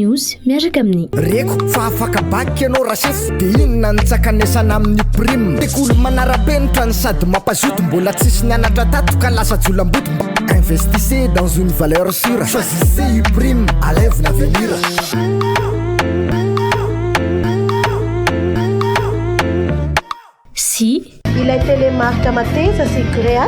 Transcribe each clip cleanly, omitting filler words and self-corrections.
News miaraka amin'ny. Reko fa afaka bac ianao rasefo de inona ny tsakanesana amin'ny prime Sekoly manara-penitra no sady mampazoto mbola tsisy nianatra tato ka lasa jolamboto mba investissez dans une valeur sûre choisissez uprime alaivo l'avenir. Sy. Ilay télé marque mateza sy gré a!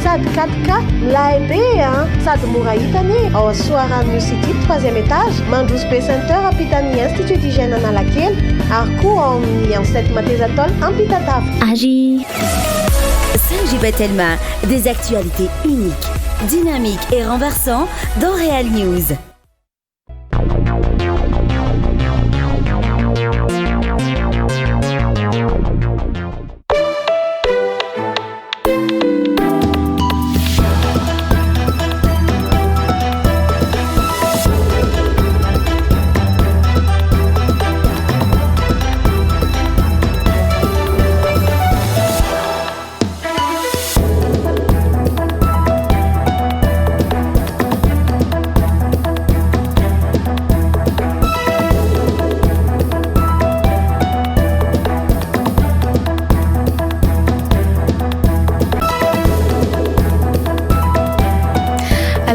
Sady 4K, milay be an! Sady mora hita anie ao Soarano City troisième étage, Mandroso be Center ampitan'ny Institut d'Hygiène Analakely ary koa ao amin'ny Ancêtre Mateza Tôle Ampitatafika. Ary. 5G Telma, des actualités uniques, dynamiques et renversants dans Real News.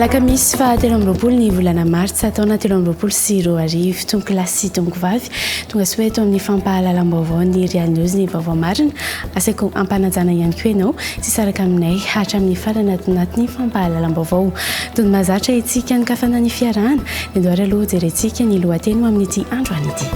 Alakamisy faha 23 ny volana martsa taona 2023. Tompokolahy sy tompokovavy, tonga soa eto amin'ny fampahalalam-baovao ny Real News ny vaovao marina. Asaiko ampanajana ihany koa ianao tsy hisaraka aminay hatramin'ny farany ato anatin'ny fampahalalam-baovao. Toy ny mahazatra etsika ankafana ny fiarahana, dia ndao ary aloha hojerentsika ny lohateny ho amin'ity androany ity.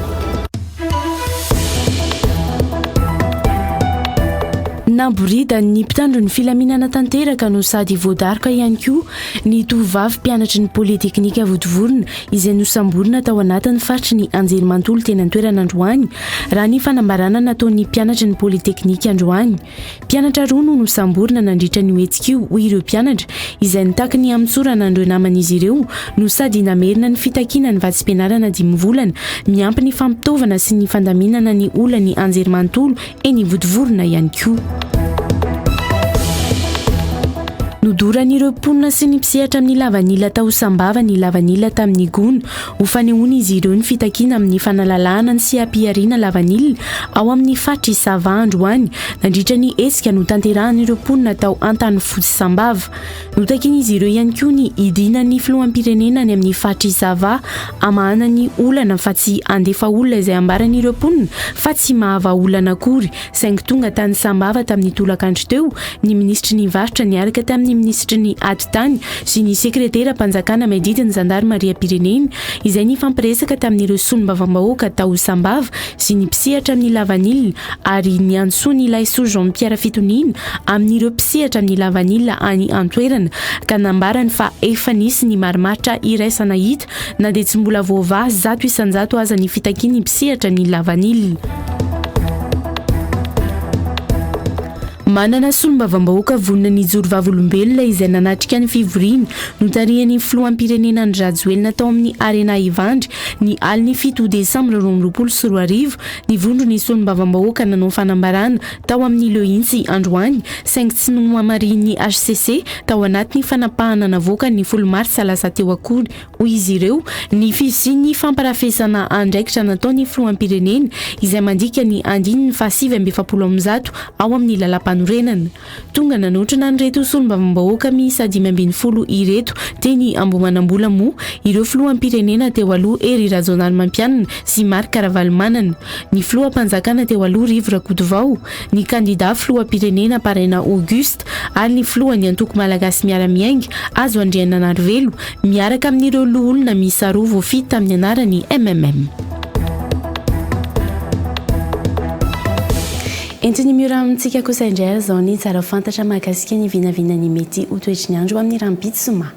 Naboridan'ny mpitandro ny filaminana tanteraka no sady voadaroka ihany koa ny tovovavy mpianatry ny Polyteknika Vontovorona izay nosamborina tao anatin'ny faritry ny Anjerimanontolo teny an-toerana androany, raha ny fanambarana nataon'ny mpianatry ny Polyteknika androany. Mpianatra roa no nosamborina nandritra an'io hetsika io, hoy ireo mpianatra, izay nitaky ny hamotsorana an'ireo naman'izy ireo no sady namerina ny fitakiana ny vatsim-pianarana dimy volana miampy ny fampitaovana sy ny fandaminana ny olan'ny Anjerimanontolo eny Vontovorona ihany koa. Nodoran'ireo mponina sy ny mpisehatra amin'ny lavanila tao Sambava ny lavanila tamin'ny gony ho fanehoan'izy ireo ny fitakiana amin'ny fanalalahana ny seha-pihariana lavanila ao amin'ny faritr'i Sava androany nandritra ny hetsika notanterahan'ireo mponina tao Antanifotsy Sambava. Notakian'izy ireo ihany koa ny hidinan'ny filoham-pirenena any amin'ny faritr'i Sava hamahana ny olana fa tsy handefa olona izay ambaran'ireo mponina fa tsy mahavaha olana akory saingy tonga tany Sambava tamin'ny tolakandro teo ny minisitry ny varotra niaraka tamin'ny minisitry ny atitany sy ny sekreteram-panjakana miadidy ny zandarimariam-pirenena izay nifampiresaka tamin'ireo solombavambahoaka tao Sambava sy ny mpisehatra amin'ny lavanila ary niantsoany ilay Soa Jean Pierre fitoniana amin'ireo mpisehatra amin'ny lavanila any an-toerana ka nambarany fa efa nisy ny marimaritra iraisana hita na dia tsy mbola voavaha 100% aza ny fitakian'ny mpisehatra ny lavanila. Manana solombavambahoaka vonona ny hijoro vavolombelona izay nanatrika ny fivoriana notarihan'ny filoham-pirenena Andry Rajoelina tao amin'ny Arena Ivandry ny alin'ny 7 desambra 2022 ny vondron'ny solombavambahoaka nanao fanambarana tao amin'ny Le Hintsy androany saingy tsy nohamarihin'ny hcc tao anatin'ny fanapahana navoakany ny folo martsa lasa teo akory hoy izy ireo ny fisian'ny famparafesana andraikitra nataon'ny filoham-pirenena izay mandika ny andininy faha 149 ao amin'ny lalàmpanorenana. Tonga nanotrona an'ireto solombavambahoaka miisa 15 ireto teny Ambohimanambola moa ireo filoham-pirenena teo aloha Hery Rajaonarimampianina sy Marc Ravalomanana, ny filoham-panjakana teo aloha Rivo Rakotovao, ny kandida filoham-pirenena Paraina Auguste ary ny filohan'ny antoko Malagasy Miara-Miainga Hajo Andriananarivelo miaraka amin'ireo loholona miisa roa voafidy tamin'ny anaran'ny mmm. Entin'i Miora amintsika kosa indray ary izao ny tsara ho fantatra mahakasika ny vinavinan'ny mety ho toetry ny andro amin'ny rahampitso zoma.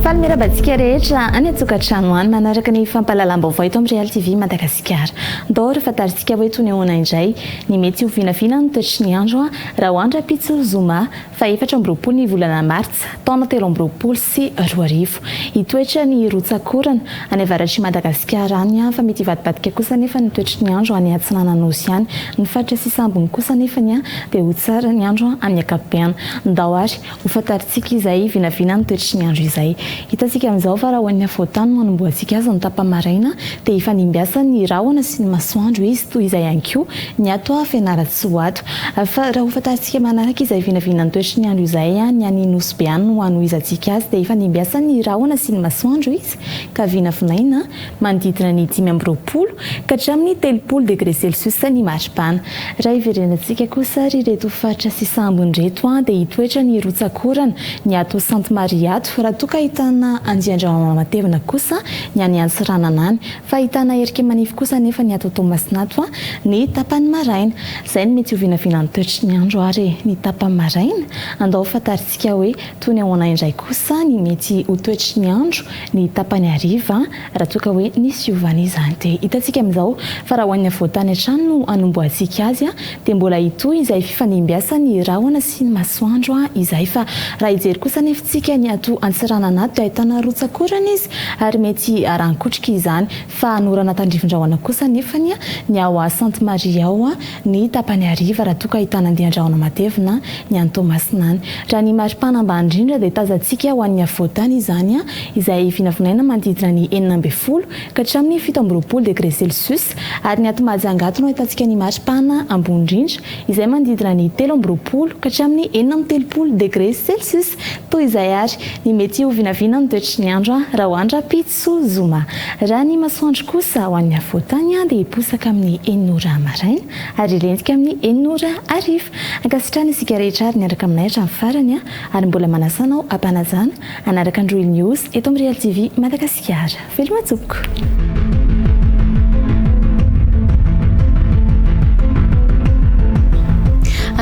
Faly Miarahaba antsika rehetra any an-tokantrano any manaraka ny fampahalalam-baovao eto amin'ny Real TV Madagasikara. Ndao ary fantarintsika hoe toy ny ahoana indray ny mety ho vinavina ny toetry ny andro raha ho andro rahampitso zoma faha 24 ny volana martsa taona 2023. Hitoetra ny rotsak'orana any avaratr'i Madagasikara any fa mety hivadibadika kosa anefa ny toetry ny andro any atsinanan'ny Nosy any. Ny faritra sisa ambiny kosa anefany dia ho tsara ny andro amin'ny ankapobeny. Ndao ary ho fantarintsika izay vinavina ny toetry ny andro izay. Hitantsika amin'izao fa raha ho an'ny afovoantany no hanombohantsika azy ny tapa-maraina dia hifandimbiasan'ny rahona sy ny masoandro izy toy izay ihany koa ny ato Fianarantsoa ato. Fa raha ho fantarintsika manaraka izay vinavina ny toetry ny andro izay, ny any Nosy Be any no hanohizantsika azy, dia hifandimbiasan'ny rahona sy ny masoandro izy ka vinavinaina manodidina ny 25 ka hatramin'ny 30 degré celsius ny maripana. Raha hiverenantsika kosa ary ireto faritra sisa ambiny ireto dia hitoetra ny rotsak'orana ny ato Sainte Marie ato, raha toa ka ahitana andian-drahona matevina kosa ny any Antsiranana any. Fa ahitana erika manify kosa anefa ny ato Toamasina ato ny tapany maraina. Izay no mety ho vinavinan'ny toetry ny andro ary e! Ny tapany maraina, andao ho fantarintsika hoe toy ny ahoana indray kosa ny mety ho toetry ny andro ny tapany hariva raha toa ka hoe nisy fiovana izany. Dia hitantsika amin'izao fa raha ho an'ny afovoan-tany hatrany no hanombohantsika azy dia mbola hitohy izay fifandimbiasan'ny rahona sy ny masoandro izay. Fa raha hijery kosa anefa isika ny ato Antsiranana ato dia ahitana rotsak'orana izy ary mety haran-kotrika izany. Fa hanorana tandrifin-drahona kosa anefany ny ao Sainte Marie ao ny tapany hariva raha toa ka ahitana andian-drahona matevina ny any Toamasina any. Raha ny maripana ambany indrindra dia tazantsika ho an'ny afovoan-tany izany izay vinavinaina manodidina ny 16 ka hatramin'ny 27 degré celsius ary ny ato Mahajanga ato no ahitantsika ny maripana ambony indrindra izay manodidina ny 23 ka hatramin'ny 36 degré celsius. Toy izay àry ny mety ho vinavina ny toetry ny andro raha ho andro rahampitso zoma. Raha ny masoandro kosa ho an'ny afovoan-tany dia hiposaka amin'ny enina ora maraina ary hilentika amin'ny enina ora hariva. Ankasitrahana isika rehetra ary niaraka aminay hatramin'ny farany ary mbola manasa anao am-panajana hanaraka ny Royal News eto amin'ny Real TV Madagasikara. Veloma tompoko.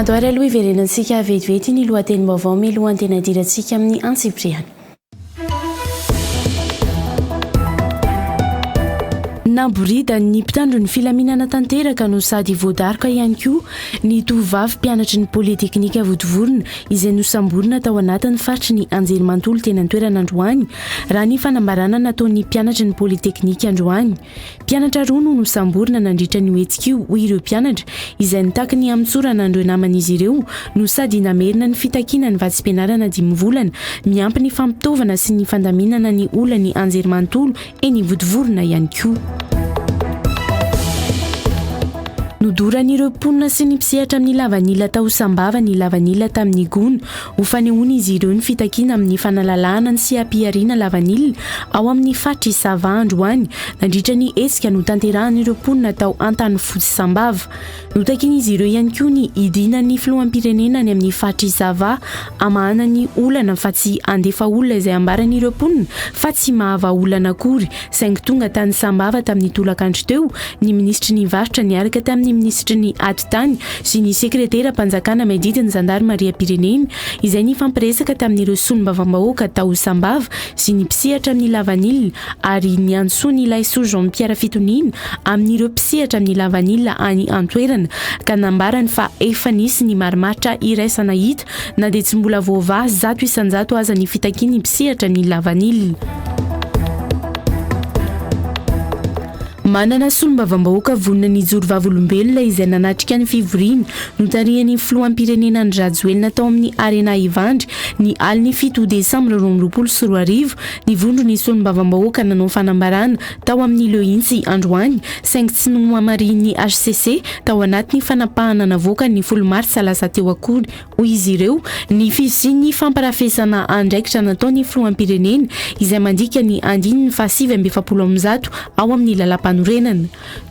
Andao ary aloha hiverenantsika vetivety ny lohatenim-baovao mialohan'ny tena hidirantsika amin'ny antsipiriany. Naboridan'ny mpitandro ny filaminana tanteraka no sady voadaroka ihany koa ny tovovavy mpianatry ny Polyteknika Vontovorona izay nosamborina tao anatin'ny faritry ny Anjerimanontolo teny an-toerana androany Raha ny fanambarana nataon'ny mpianatry ny Polyteknika androany. Mpianatra roa no nosamborina nandritra an'io hetsika io, hoy ireo mpianatra, izay nitaky ny hamotsorana an'ireo naman'izy ireo no sady namerina ny fitakiana ny vatsim-pianarana dimy volana, miampy ny fampitaovana sy ny fandaminana ny olan'ny anjerimanontolo eny Vontovorona ihany koa. Nodoran'ireo mponina sy ny mpisehatra amin'ny lavanila tao Sambava ny lavanila tamin'ny gony ho fanehoan'izy ireo ny fitakiana amin'ny fanalalahana ny seha-pihariana lavanila ao amin'ny faritr'i Sava androany nandritra ny hetsika notanterahan'ireo mponina tao Antanifotsy Sambava. Notakian'izy ireo ihany koa ny hidinan'ny filoham-pirenena any amin'ny faritr'i Sava hamahana ny olana fa tsy handefa olona izay ambaran'ireo mponina fa tsy mahavaha olana akory saingy tonga tany Sambava tamin'ny tolakandro teo ny minisitry ny varotra niaraka tamin'ny minisitry ny atitany sy ny sekreteram-panjakana miadidy ny zandarimariam-pirenena izay nifampiresaka tamin'ireo solombavambahoaka tao Sambava sy ny mpisehatra amin'ny lavanila ary niantsoany ilay Jean Pierre fitoniana amin'ireo mpisehatra amin'ny lavanila any an-toerana ka nambarany fa efa nisy ny marimaritra iraisana hita na dia tsy mbola voavaha 100% aza ny fitakian'ny mpisehatra ny lavanila. Manana solombavambahoaka vonona ny hijoro vavolombelona izay nanatrika ny fivoriana notarihan'ny filoham-pirenena Andry Rajoelina tao amin'ny Arena Ivandry ny alin'ny 7 desambra 2022 ny vondron'ny solombavambahoaka nanao fanambarana tao amin'ny Le Hintsy androany saingy tsy nohamarihin'ny hcc tao anatin'ny fanapahana navoakany ny folo martsa lasa teo akory hoy izy ireo, ny fisian'ny famparafesana andraikitra nataon'ny filoham-pirenena izay mandika ny andininy faha 149 ao amin'ny lalàmpanorenana.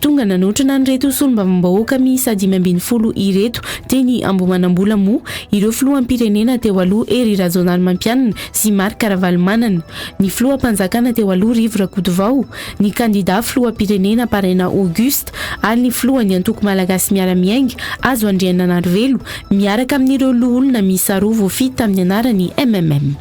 Tonga nanotrona an'ireto solombavambahoaka miisa 15 ireto teny Ambohimanambola moa ireo filoham-pirenena teo aloha Hery Rajaonarimampianina sy Marc Ravalomanana, ny filoham-panjakana teo aloha Rivo Rakotovao, ny kandida filoham-pirenena Paraina Auguste ary ny filohan'ny antoko Malagasy Miara-Miainga, Hajo Andriananarivelo, miaraka amin'ireo loholona miisa roa voafidy tamin'ny anaran'ny mmm.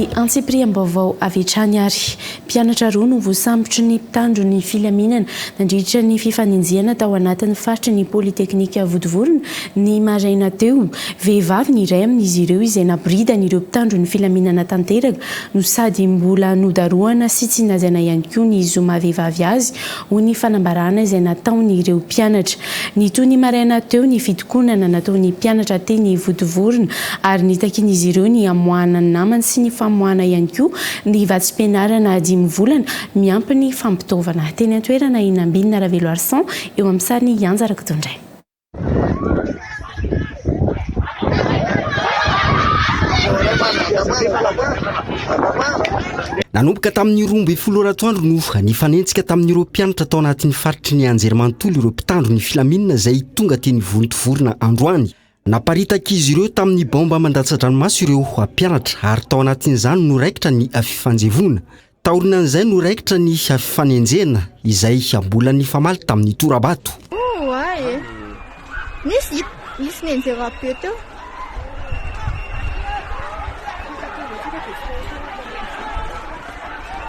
Ny antsipiriam-baovao avy hatrany ary. Mpianatra roa no voasambotry ny mpitandro ny filaminana nandritra ny fifanenjehana tao anatin'ny faritry ny Polyteknika Vontovorona ny maraina teo. Vehivavy ny iray amin'izy ireo izay naboridan'ireo mpitandro ny filaminana tanteraka no sady mbola nodarohana sy tsy najaina ihany koa ny zo maha vehivavy azy hoy ny fanambarana izay nataon'ireo mpianatra. Nitohy ny maraina teo ny fitokonana nataon'ny mpianatra teny Vontovorona ary nitakian'izy ireo ny hamoahana ny namany sy ny famoahana ihany koa ny vatsim-pianarana dimy volana miampy ny fampitaovana. Teny an-toerana i Nambinina Raveloarison eo amin'ny sarin'i Ianja Rakotondraina. Nanomboka tamin'ny 12 ora atoandro no nifanenjika tamin'ireo mpianatra tao anatin'ny faritry ny anjerimanontolo ireo mpitandro ny filaminana izay tonga teny Vontovorona androany. Naparitak'izy ireo tamin'ny baomba mandatsa-dranomaso ireo mpianatra ary tao anatin'izany no raikitra ny fifanjevoana. Taorinan'izay no raikitra ny fifanenjehana izay mbola nifamaly tamin'ny tora-bato. Oay e! Nisy nisy nenjera be teo.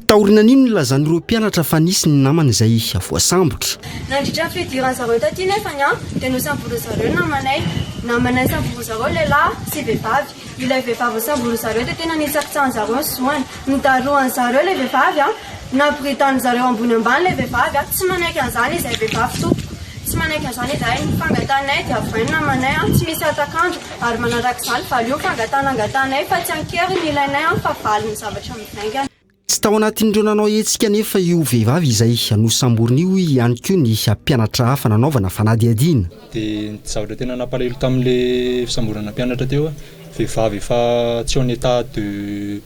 Taorinan'io no nilazan'ireo mpianatra fa nisy ny namany izay voasambotra. Nandritra ny fidiran zareo taty nefany an, dia nosamborin zareo ny namanay. Namanay nosamborin zareo lehilahy sy vehivavy. Ilay vehivavy nosamborin zareo dia tena nitsakitsahan zareo ny zoany. Nodarohan zareo ilay vehivavy an, nampiritan zareo ambony ambany ilay vehivavy an, tsy manaiky an'izany izahay vehivavy tompoko. Tsy manaiky an'izany izahay. Ny fangatahanay dia avohay ny namanay an, tsy misy hatak'andro. Ary manarak'izany valio ny fangatahana angatahanay fa tsy an-kery ny ilainay an, fa valin'ny zavatra mivaingana. Tsy tao anatin'ireo nanao hetsika anefa io vehivavy izay nosamborina io hoy ihany koa ny mpianatra hafa nanaovana fanadihadiana. Dia ny zavatra tena nampalahelo tamin'ilay fisamborana mpianatra teo, vehivavy efa tsy en état de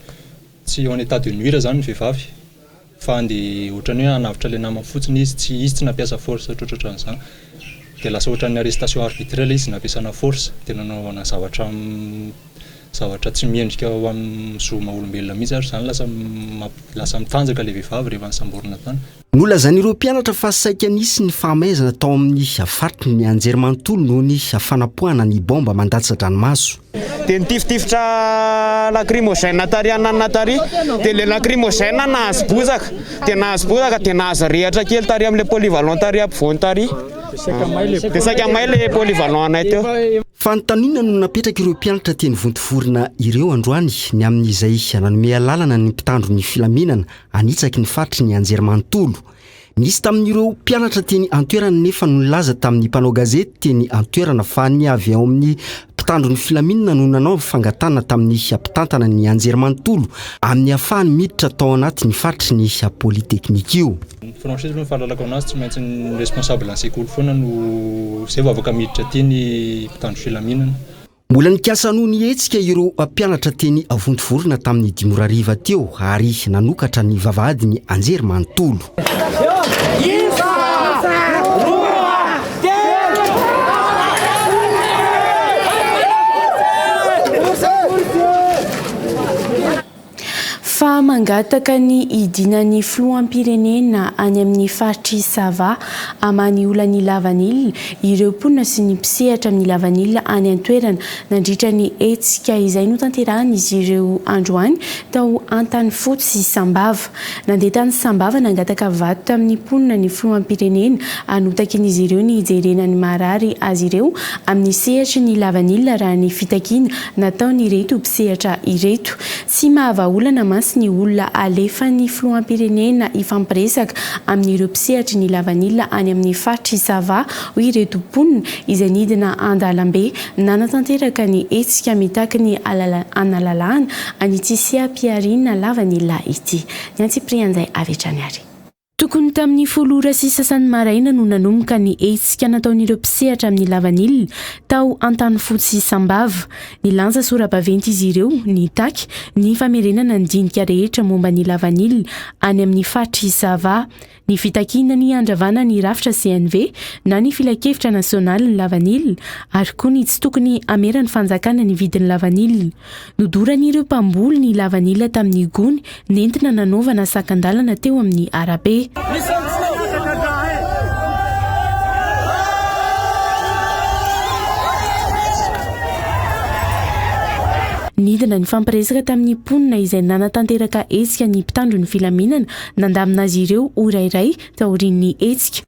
tsy en état de nuire izany ny vehivavy fa andeha ohatran'ny hoe hanavotra ilay namany fotsiny izy, tsy izy tsy nampiasa force ohatrohatran'izany. Dia lasa ohatran'ny arrestation arbitraire ilay izy nampiasana force dia nanaovana zavatra zavatra tsy mendrika ho an'ny zo maha olombelona mihitsy ary izany lasa lasa mitanjaka ilay vehivavy rehefa nosamborina tany. Nolazain'ireo mpianatra fa saika nisy ny fahamaizana tao amin'ny faritry ny anjerimanontolo noho ny fanapoahana ny baomba mandatsa-dranomaso. Dia nitifitifitra lacrymogène tary ananona tary, dia ilay lacrymogène nahazo bozaka, dia nahazo bozaka dia nahazo rehatra kely tary amin'ilay polyvalent tary ampovoany tary. Dia saika may ilay polyvalent anay teo. Fanontaniana no napetrak'ireo mpianatra teny Vontovorona ireo androany ny amin'izay nanome alalana ny mpitandro ny filaminana hanitsaky ny faritry ny anjerimanontolo. Nisy tamin'ireo mpianatra teny an-toerana nefa no nilaza tamin'ny mpanao gazety teny an-toerana fa ny avy ao amin'ny mpitandro ny filaminana no nanao fangatahana tamin'ny mpitantana ny anjerimanontolo amin'ny hahafahany miditra tao anatin'ny faritry ny Polytechnique io. Ny franchise aloha ny fahalalako anazy tsy maintsy ny responsable ny sekoly foana no zay vao afaka miditra aty ny mpitandro filaminana. Mbola nikasa hanohy ny hetsika ireo mpianatra teny Vontovorona tamin'ny dimy ora hariva teo ary nanokatra ny vavahady ny anjerimanontolo. Fa mangataka ny hidinan'ny filoham-pirenena any amin'ny faritr'i Sava hamaha ny olan'ny lavanila ireo mponina sy ny mpisehatra amin'ny lavanila any an-toerana nandritra ny hetsika izay notanterahan'izy ireo androany tao Antanifotsy Sambava. Nandeha tany Sambava nangataka vato tamin'ny mponina ny filoham-pirenena ary notakian'izy ireo ny hijerena ny maharary azy ireo amin'ny sehatry ny lavanila raha ny fitakiana nataon'ireto mpisehatra ireto. Tsy mahavaolana mantsy ny olona alefan'ny filoham-pirenena hifampiresaka amin'ireo mpisehatry ny lavanila any amin'ny faritr'i Sava, hoy ireto mponina izay nidina an-dalambe nanatanteraka ny hetsika mitaky ny hanalalahana an'ity seha-pihariana lavanila ity. Ny antsipirian'izay avy hatrany ary. Tokony tamin'ny folo ora sy sasany maraina no nanomboka ny hetsika nataon'ireo mpisehatra amin'ny lavanila tao Antanifotsy Sambava. Nilanja sora-baventy izy ireo nitaky ny famerenana ny dinika rehetra momba ny lavanila any amin'ny faritr'i Sava, ny fitakiana ny handravana ny rafitra CNV na ny Filankevitra nasionalin'ny lavanila ary koa ny tsy tokony hameran'ny fanjakana ny vidin'ny lavanila. Nodoran'ireo mpamboly ny lavanila tamin'ny gony nentina nanaovana sakan-dalana teo amin'ny arabe. Nidina nifampiresaka tamin'ny mponina izay nanatanteraka hetsika ny mpitandro ny filaminana nandamina azy ireo ora iray taorian'ny hetsika.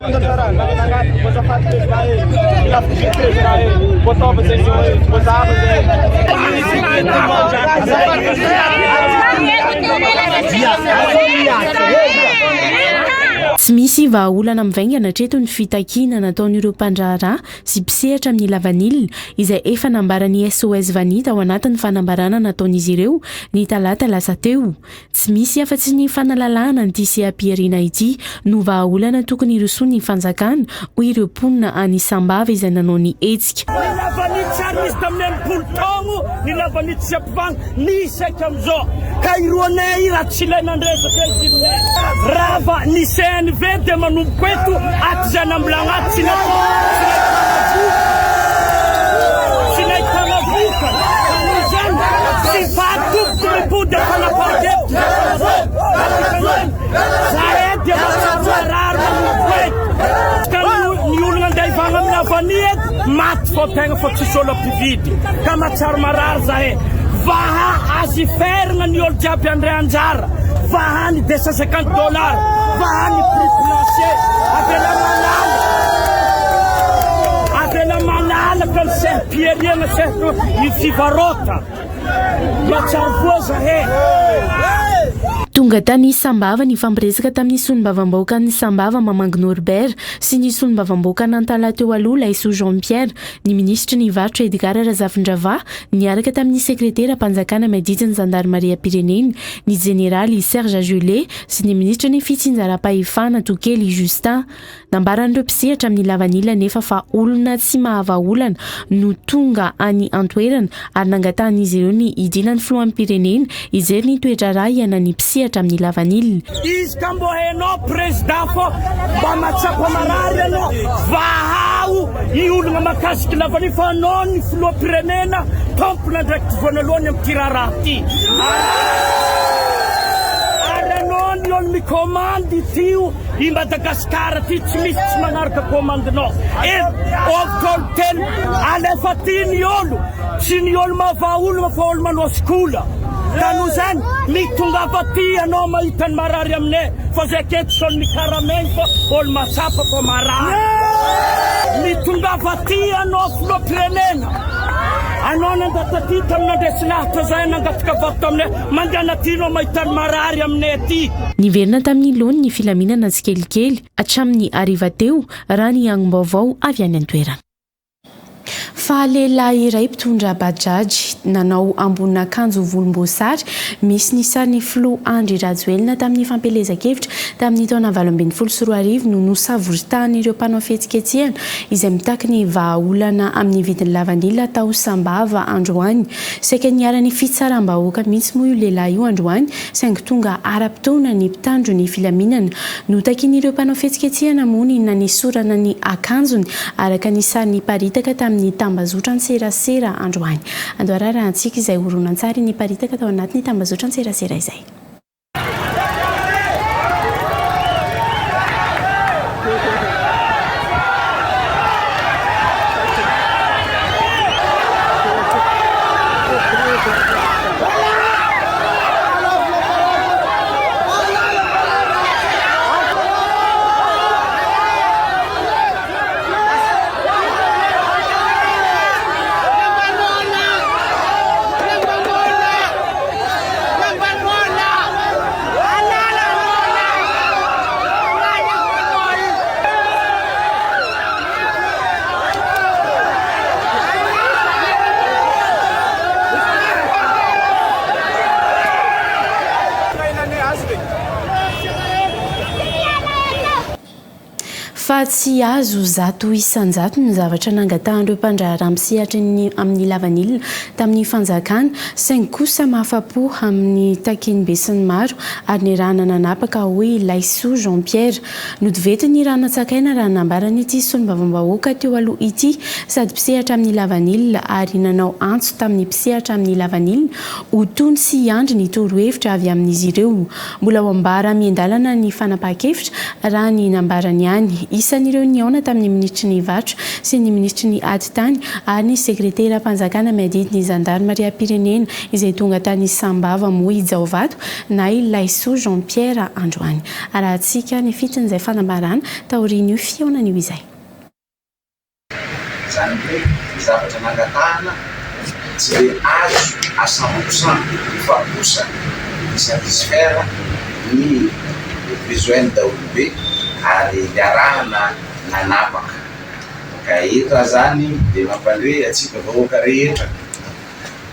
Tsy misy vahaolana mivaingana hatreto ny fitakiana nataon'ireo mpandraharaha sy mpisehatra amin'ny lavanila izay efa nambaran'ny SOS Vanille tao anatin'ny fanambarana nataon'izy ireo ny talata lasa teo. Tsy misy afa-tsy ny fanalalahana an'ity seha-pihariana ity no vahaolana tokony hirosoan'ny fanjakana, hoy ireo mponina any Sambava izay nanao ny hetsika. Ny lavanily tsy ary nisy tamin'ny 60 taogno ny lavanily tsy ampivagna nisy eky amizao ka i roanay i raha tsy ilaina andresaka izy iny rava ny CNV dia manomboko eto aty zay nambilagna aty tsy tsy nahitana vokany ka noho izany tsy fahatompoko mipody am fanapahan-kevitra zahay dia mahatsiaro marary manomboka eto ka ny olona andeha hivagna amin'ny lavania eto maty fô tegna fô tsisy olo mpividy ka mahatsiaro marary zahay vaha azy ferigna ny olo jiaby andray anjara vaha ny 250 dollars vaha ny prix plancher avela malalaka avela malalaka ny seha-pihariana seha ny fivarota mahatsiaro voa zahay. Tonga tany Sambava nifampiresaka tamin'ny solombavambahoakan'i Sambava Mamangy Norbert sy ny solombavambahoakan'Antalaha teo aloha Laisoa Jean Pierre ny minisitry ny varotra Edgard Razafindravaha niaraka tamin'ny sekreteram-panjakana miadidy ny zandarimariam-pirenena ny jeneraly Serge Gillet sy ny minisitry ny fitsinjaram-pahefana Tokely Justin. Nambaran'ireo mpisehatra amin'ny lavanila anefa fa olona tsy mahavaha olana no tonga any an-toerana ary nangatahan'izy ireo ny hidinan'ny filoham-pirenena hijery ny toe-draharaha iainan'ny mpisehatra amin'ny lavanila. Izy ka mbô hainao président fô mba matsapa marary anao vahao i ologna makasiky lavanila fa anao ny filoham-pirenena tompon'andraikitry voanalohany amty raharaha ty ary anao ny olo mikomandy ity io I Madagascar ty tsy misy tsy manaraka commande-nao e! Ôvitra olo telo alefa aty ny olo, tsy ny olo mahavaha olona fa olo manao sokola. Ka noho izany mitongava aty ianao mahita ny marary aminay fa zay aketo tsy olo mikaramegny fa olo mahatsapa fa marary. Mitongava aty ianao filoham-pirenena, anao nandeha taty tamin'ny nandresy lahatra zahay nangataka vato taminay, mandehana aty ianao mahita ny marary aminay aty. Niverina tamin'ny laoniny ny filaminana tsikelikely hatramin'ny hariva teo, raha ny angom-baovao avy any an-toerana. Fa lehilahy iray mpitondra Bajaj nanao ambonin'akanjo volomboasary misy ny sarin'ny filoha Andry Rajoelina tamin'ny fampielezan-kevitra tamin'ny taona 2018 no nosavoritahan'ireo mpanao fihetsiketsehana izay mitaky ny vahaolana amin'ny vidin'ny lavanila tao Sambava androany. Saika niharan'ny fitsaram-bahoaka mihitsy moa io lehilahy io androany saingy tonga ara-potoana ny mpitandro ny filaminana. Notakian'ireo mpanao fihetsiketsehana moa ny nanesorana ny akanjony araka ny sary niparitaka tamin'ny tambazotran-tserasera androany. Andao ararahantsika izay horonantsary niparitaka tao anatin'ny tambazotran-tserasera izay. Fa tsy azo 100% ny zavatra nangatahan'ireo mpandraharaha misehatra ny amin'ny lavanila tamin'ny fanjakana, saingy kosa mahafa-po amin'ny takian'ny besinimaro ary niarahana nanapaka, hoy Laisoa Jean Pierre. Nodivetin'ny rano natsakaina raha nambaran'ity solombavambahoaka teo aloha ity sady mpisehatra amin'ny lavanila ary nanao antso tamin'ny mpisehatra amin'ny lavanila ho tony sy hiandry ny torohevitra avy amin'izy ireo. Mbola ho ambara miandalana ny fanapahan-kevitra raha ny nambarany ihany. Isan'ireo nihaona tamin'ny minisitry ny Varotra sy ny minisitry ny Ady tany ary ny sekreteram-panjakana miadidy ny zandarimariam-pirenena izay tonga tany Sambava moa i Jaovato na i Laisoa Jean Pierre androany. Arahantsika ny fitin'izay fanambarana taorian'io fihaonana io izay. Izany hoe ny zavatra nangatahana tsy dia azo à 100% fa kosa mi-satisfaire ny besoin ny daholobe ary niarahana nanapaka. Ka eto aho izany dia mampandre antsika vahoaka rehetra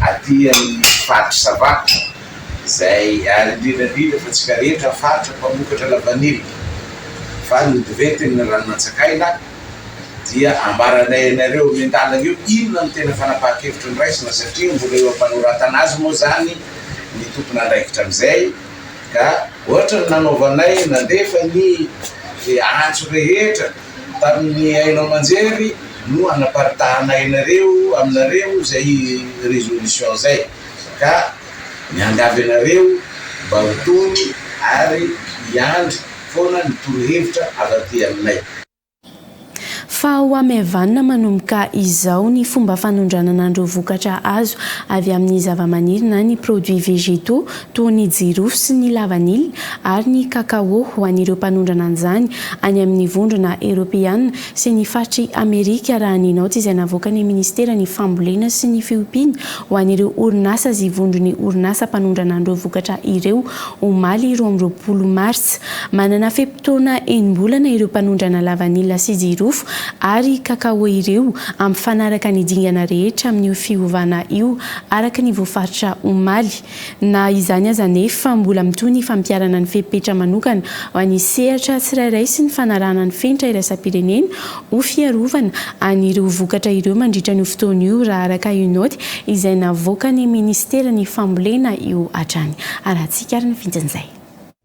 aty amin'ny faritry Sava izay ary indrindra indrindra fa antsika rehetra faritra mpamokatra lavanila fa nodiventin'ny rano nantsakaina dia ambaranay anareo miandalana eo inona no tena fanapahan-kevitra noraisina satria mbola eo am-panoratana azy moa izany ny tompon'andraikitra amin'izay ka ohatra ny nanaovanay nandefa ny antso rehetra tamin'ny haino aman-jery no hanaparitahanay anareo aminareo izay résolution izay ka miangavy anareo mba ho tony ary hiandry foana ny torohevitra avy aty aminay. Fa ho hamaivanina manomboka izao ny fomba fanondranana an'ireo vokatra azo avy amin'ny zavamaniry na ny produits végétaux toa ny jirofo sy ny lavanila ary ny cacao ho an'ireo mpanondrana an'izany any amin'ny vondrona eropeana sy ny faritr'i Amerika raha ny naoty izay navoakan'ny minisiteran'ny fambolena sy ny fiompiana ho an'ireo orinasa sy vondron'ny orinasa mpanondrana an'ireo vokatra ireo omaly 22 martsa. Manana fe-potoana enim-bolana ireo mpanondrana lavanila sy jirofo ary cacao ireo hampifanaraka ny dingana rehetra amin'io fiovana io, araka ny voafaritra omaly. Na izany aza anefa, mbola mitohy ny fampiharana ny fepetra manokana ho an'ny sehatra tsirairay sy ny fanarahana ny fenitra iraisam-pirenena ho fiarovana an'ireo vokatra ireo mandritra an'io fotoana io, raha araka io naoty izay navoakan'ny minisiteran'ny fambolena io hatrany. Arahantsika ary ny vintin'izay.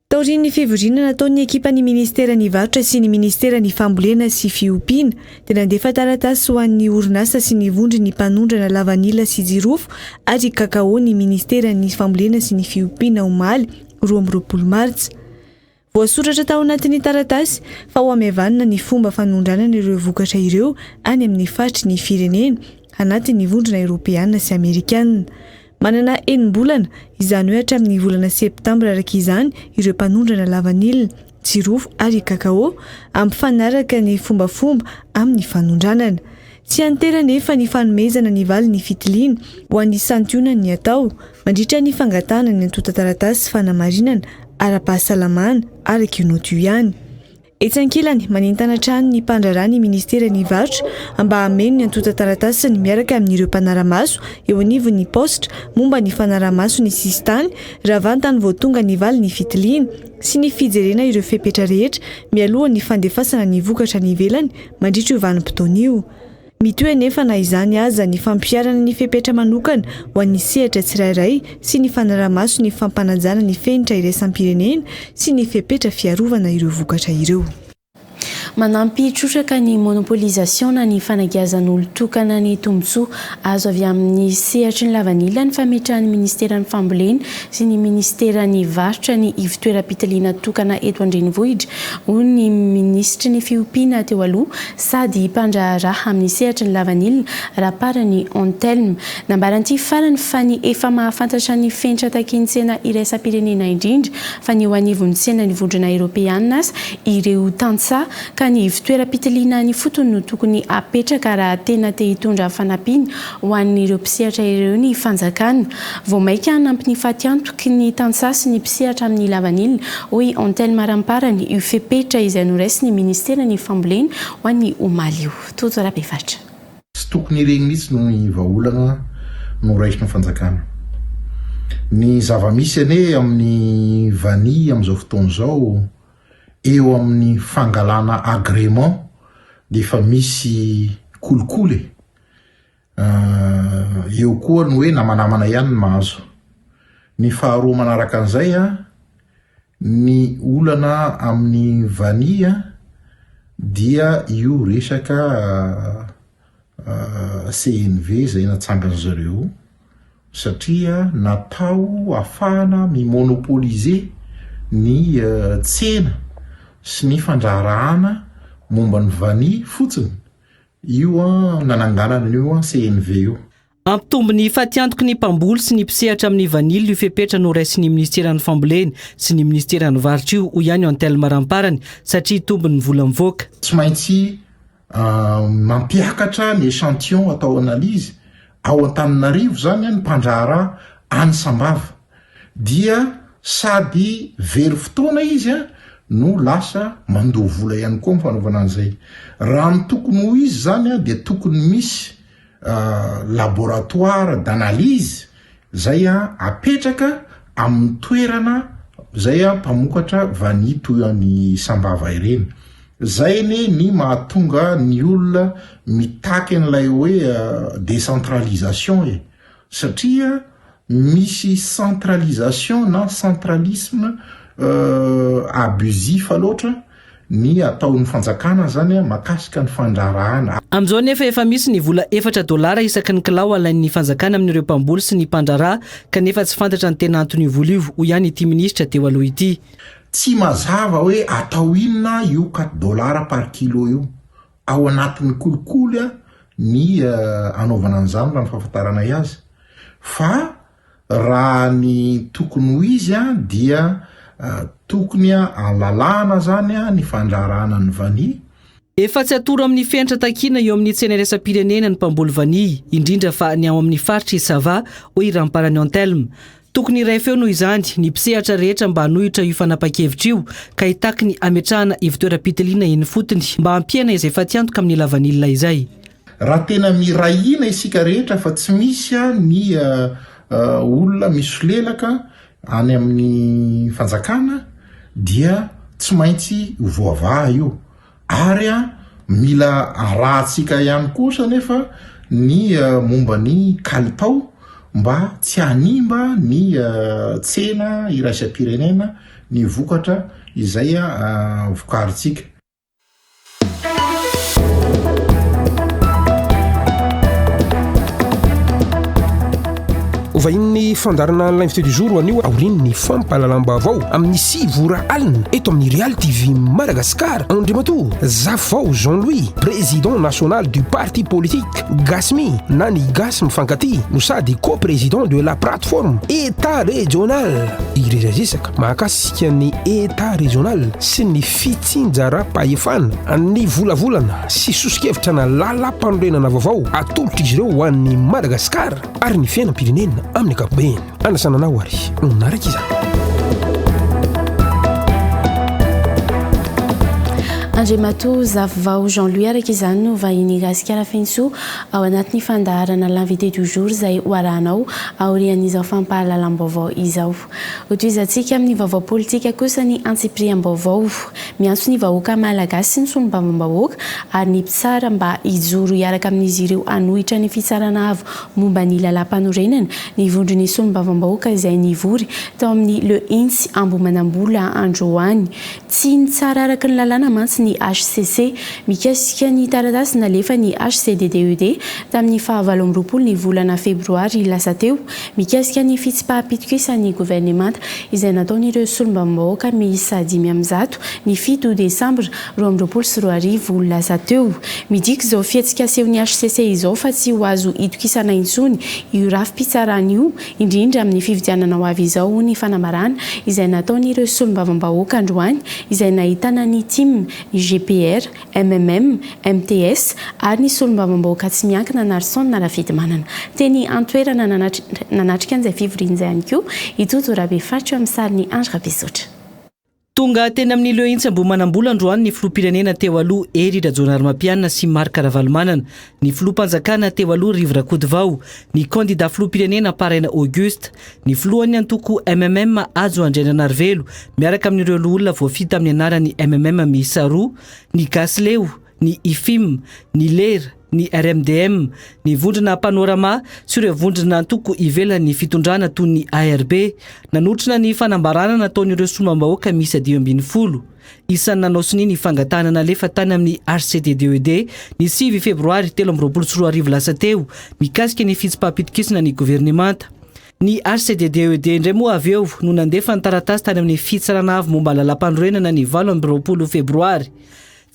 Taorian'ny fivoriana nataon'ny ekipan'ny minisiteran'ny Varotra sy ny minisiteran'ny Fambolena sy Fiompiana dia nandefa taratasy ho an'ny orinasa sy ny vondron'ny mpanondrana lavanila sy jirofo ary kakao ny minisiteran'ny Fambolena sy ny Fiompiana omaly 22 martsa. Voasoratra tao anatin'ny taratasy fa ho hamaivanina ny fomba fanondranana ireo vokatra ireo any amin'ny faritry ny firenena anatin'ny vondrona eoropeana sy amerikana. Manana enim-bolana, izany hoe hatramin'ny volana septambra araka izany ireo mpanondrana lavanila, jirofo ary kakao, hampifanaraka ny fombafomba amin'ny fanondranana. Tsy antery anefa ny fanomezana ny valin'ny fitiliana ho an'ny santionany ny atao mandritra ny fangatahana ny antontan-taratasy fanamarinana ara-pahasalamana araka io naoty io ihany. Etsy ankilany, manentana hatrany ny mpandraharaha ny ministeran'ny Varotra mba hameno ny antontan-taratasiny miaraka amin'ireo mpanara-maso eo anivon'ny paositra momba ny fanaraha-maso ny sisintany raha vantany vao tonga ny valin'ny fitiliana sy ny fijerena ireo fepetra rehetra mialohan'ny fandefasana ny vokatra any ivelany mandritra io vanim-potoana io. Mitohy anefa na izany aza ny fampiharana ny fepetra manokana ho an'ny sehatra tsirairay sy ny fanaraha-maso ny fampanajana ny fenitra iraisam-pirenena sy ny fepetra fiarovana ireo vokatra ireo. Manampy trotraka ny monopolisation na ny fanagiazan'olon-tokana ny tombontsoa azo avy amin'ny sehatry ny lavanila ny fametrahan'ny minisiteran'ny Fambolena sy ny minisiteran'ny Varotra ny ivontoeram-pitiliana tokana eto an-drenivohitra, hoy ny minisitry ny Fiompiana teo aloha sady mpandraharaha amin'ny sehatry ny lavanila, Raparany Anthelme. Nambaran'ity farany fa ny efa mahafantatra ny fenitra takian'ny tsena iraisam-pirenena indrindra fa ny eo anivon'ny tsenan'ny Vondrona Eoropeanina aza ireo tantsaha ka ny ivontoeram-pitiliana any ifotony no tokony hapetraka raha tena te hitondra fanampiana ho an'ireo mpisehatra ireo ny fanjakana. Vao mainka hanampy ny fatiantoky ny tantsaha sy ny mpisehatra amin'ny lavanila, hoy Anthelme Ramparany, io fepetra izay noraisin'ny minisiteran'ny Fambolena ho an'ny omaly io. Tojo Rabefaritra. Tsy tokony ireny mihitsy no ny vahaolana noraisin'ny fanjakana. Ny zava-misy anie amin'ny vanille amin'izao fotoana izao, eo amin'ny fangalana agrément dia efa misy kolikoly e. Eo koa ny hoe namanamana ihany ny mahazo. Ny faharoa manaraka an'izay, ny olana amin'ny vanille dia io resaka CNV izay natsangan-dry zareo io satria natao ahafahana mi-monopoliser ny tsena sy ny fandraharahana. momba ny vanille fotsiny io nananganana an'io CNV io. Hampitombo ny fatiantoky ny mpamboly sy ny mpisehatra amin'ny vanille io fepetra noraisin'ny minisiteran'ny Fambolena sy ny minisiteran'ny Varotra io, hoy ihany Anthelme Ramparany, satria hitombo ny vola mivoaka. Tsy maintsy mampiakatra ny échantillon atao analyse ao Antananarivo izany ny mpandraharaha any Sambava dia sady very fotoana izy no lasa mandoa vola ihany koa amin'ny fanaovana an'izay. Raha ny tokony ho izy izany dia tokony misy laboratoire d'analyse zay apetraka amin'ny toerana zay mpamokatra vanille toy an'i Sambava ireny. Zay anie ny mahatonga ny olona mitaky an'ilay hoe décentralisation e! Satria misy centralisation na centralisme abusif loatra ny ataon'ny fanjakana zany makasika ny fandraharahana. Amin'izao anefa efa misy ny vola efatra dolara isaky ny kilao alain'ny fanjakana amin'ireo mpamboly sy ny mpandraharaha kanefa tsy fantatra ny tena anton'io vola io, hoy ihany ity minisitra teo aloha ity. Tsy mazava hoe atao inona io quatre dollars par kilo io. Ao anatin'ny kolikoly ny anaovana an'izany raha ny fahafantaranay azy. Fa raha ny tokony ho izy dia tokony alalahana zany ny fandraharahana ny vanille. Efa tsy atoro amin'ny fenitra takiana eo amin'ny tsena iraisam-pirenena ny mpamboly vanille, indrindra fa ny ao amin'ny faritr'i Sava, hoy Ramparany Anthelme. Tokony hiray feo noho izany ny mpisehatra rehetra mba hanohitra io fanapahan-kevitra io ka hitaky ny hametrahana ivontoeram-pitiliana eny ifotony mba hampihena izay fatiantoka amin'ny lavanila izay. Raha tena miray hina isika rehetra fa tsy misy ny olona misolelaka any amin'ny fanjakana dia tsy maintsy ho voavaha io. Ary mila arahantsika ihany kosa anefa ny momba ny kalitao mba tsy hanimba ny tsena iraisam-pirenena ny vokatra izay vokarintsika. Ho vahinin'ny fandaharana L'invité du jour anio aorian'ny fampahalalam-baovao amin'ny 9 ora alina eto amin'ny Real TV Madagascar Andriamatoa Zafivao Jean Louis, président national du parti politique Gasmi na ny Gasy Mifankatia no sady co-président de la plateforme État régional. Hiresadresaka mahakasika ny État régional sy ny fitsinjaram-pahefana, ny volavolana sy soso-kevitra na lalam-panorenana vaovao atolotr'izy ireo ho an'i Madagasikara ary ny fiainam-pirenena amin'ny ankapobeny. Anasana anao ary manaraka izany. Andriamatoa Zafivao Jean Louis araka izany no vahiny Gasikara Fenosoa ao anatin'ny fandaharana L'invité du jour izay ho arahanao aorian'izao fampahalalam-baovao izao. Hotohizantsika amin'ny vaovao politika kosa ny antsipiriam-baovao. Miantso ny vahoaka malagasy sy ny solombavambahoaka ary ny mpitsara mba hijoro hiaraka amin'izy ireo hanohitra ny fitsarana avo momba ny lalàmpanorenana ny vondron'ny solombavambahoaka izay nivory tao amin'ny Le Hintsy Ambohimanambola androany. Tsy nitsara araka ny lalàna mantsy ny hcc mikasika ny taratasy nalefan'ny HCDDED tamin'ny faha 28 ny volana febroary lasa teo mikasika ny fitsipaham-pitokisan'ny governemanta izay nataon'ireo solombavambahoaka miisa 105 ny 7 desambra 2022 lasa teo. Midika izao fihetsika asehon'ny hcc izao fa tsy ho azo itokisana intsony io rafi-pitsarana io indrindra amin'ny fifidianana ho avy izao, hoy ny fanambarana izay nataon'ireo solombavambahoaka androany izay nahitana ny tim, ny GPR, mmm, mts ary ny solombavambahoaka tsy miankina Narson Rafidimanana. Teny an-toerana nanatrika an'izay fivoriana izay ihany koa i Tojo Rabefaritra eo amin'ny sarin'i Andry Rabesotra. Tonga teny amin'ny Le Hintsy Ambohimanambola androany ny filoham-pirenena teo aloha Hery Rajaonarimampianina sy Marc Ravalomanana, ny filoham-panjakana teo aloha Rivo Rakotovao, ny kandida filoham-pirenena Paraina Auguste, ny filohan'ny antoko mmm Hajo Andriananarivelo miaraka amin'ireo loholona voafidy tamin'ny anaran'ny mmm miisa roa, ny Gasileo, ny Ifim, ny Lera, ny RMDM, ny vondrona Panorama sy ireo vondrona antoko ivelan'ny fitondrana toy ny ARB. Nanotrona ny fanambarana nataon'ireo solombavambahoaka miisa 15. Isan'ny nanao sonia ny fangatahana nalefa tany amin'ny HCDDED ny 9 febroary 2023 lasa teo mikasika ny fitsipaham-pitokisana ny governemanta. Ny HCDDED indray moa avy eo no nandefa ny taratasy tany amin'ny Fitsarana Avo momba ny Lalàmpanorenana ny 28 febroary.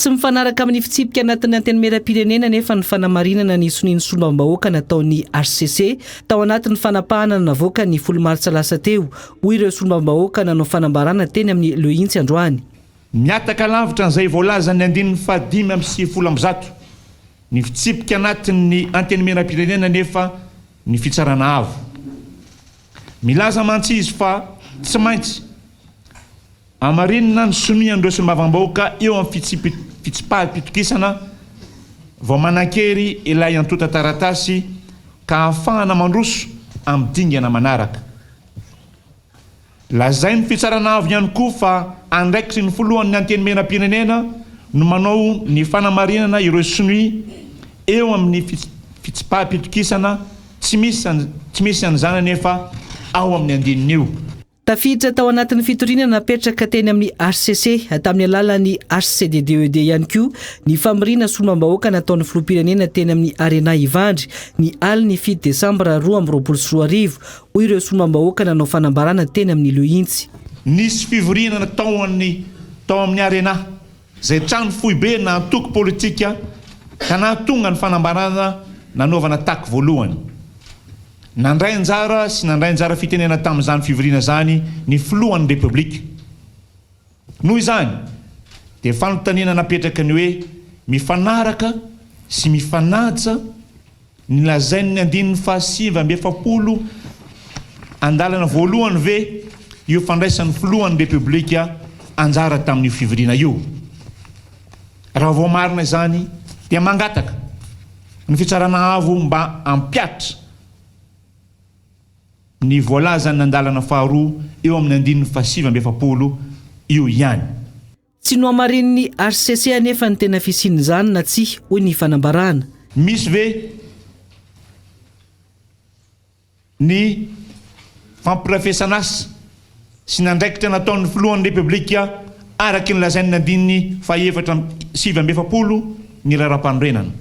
Tsy mifanaraka amin'ny fitsipika anatin'ny Antenimierampirenena anefa ny fanamarinana ny sonian'ny solombavambahoaka nataon'ny hcc tao anatin'ny fanapahana navoaka ny folo martsa lasa teo, hoy ireo solombavambahoaka nanao fanambarana teny amin'ny Le Hintsy androany. Mihataka lavitra an'izay voalazan'ny andininy fahadimy amby sivifolo ambizato ny fitsipika anatin'ny Antenimierampirenena anefa ny Fitsarana Avo. Milaza mantsy izy fa tsy maintsy hamarinina ny sonian'ireo solombavambahoaka eo amin'ny fitsipaham-pitokisana vao manan-kery ilay antontan-taratasy ka ahafahana mandroso amin'ny dingana manaraka. Lazain'ny Fitsarana Avo ihany koa fa andraikitry ny filohan'ny Antenimierampirenena no manao ny fanamarinana ireo sonia eo amin'ny fitsipaham-pitokisana, tsy misy tsy misy an'izany anefa ao amin'ny andininy io. Tafiditra tao anatin'ny fitoriana napetraka teny amin'ny hcc tamin'ny alalan'ny HCDDED ihany koa ny famoriana solombavambahoaka nataon'ny filoham-pirenena teny amin'ny Arena Ivandry ny alin'ny fito desambra 2022 hoy ireo solombavambahoaka nanao fanambarana teny amin'ny Le Hintsy. Nisy fivoriana nataon'ny tao amin'ny Arena, izay trano foibe na antoko politika ka nahatonga ny fanambarana nanaovana taky voalohany. Nandray anjara sy nandray anjara fitenena tamin'izany fivoriana izany ny filohan'ny Repoblika. Noho izany, dia fanontaniana napetraka ny hoe mifanaraka sy mifanaja ny lazain'ny andininy faha 49 andalana voalohany ve io fandraisan'ny filohan'ny Repoblika anjara tamin'io fivoriana io? Raha voamarina izany dia mangataka ny Fitsarana Avo mba hampihatra ny voalazan'ny andalana faharoa eo amin'ny andininy faha 49 io ihany. Tsy nohamarinin'ny hcc anefa ny tena fisian'izany na tsia, hoy ny fanambarana. Misy ve ny fampirafesan'asa sy ny andraikitra nataon'ny Filohan'ny Repoblika araka ny lazain'ny andininy fahefatra 49 ny Raharaham-panorenana?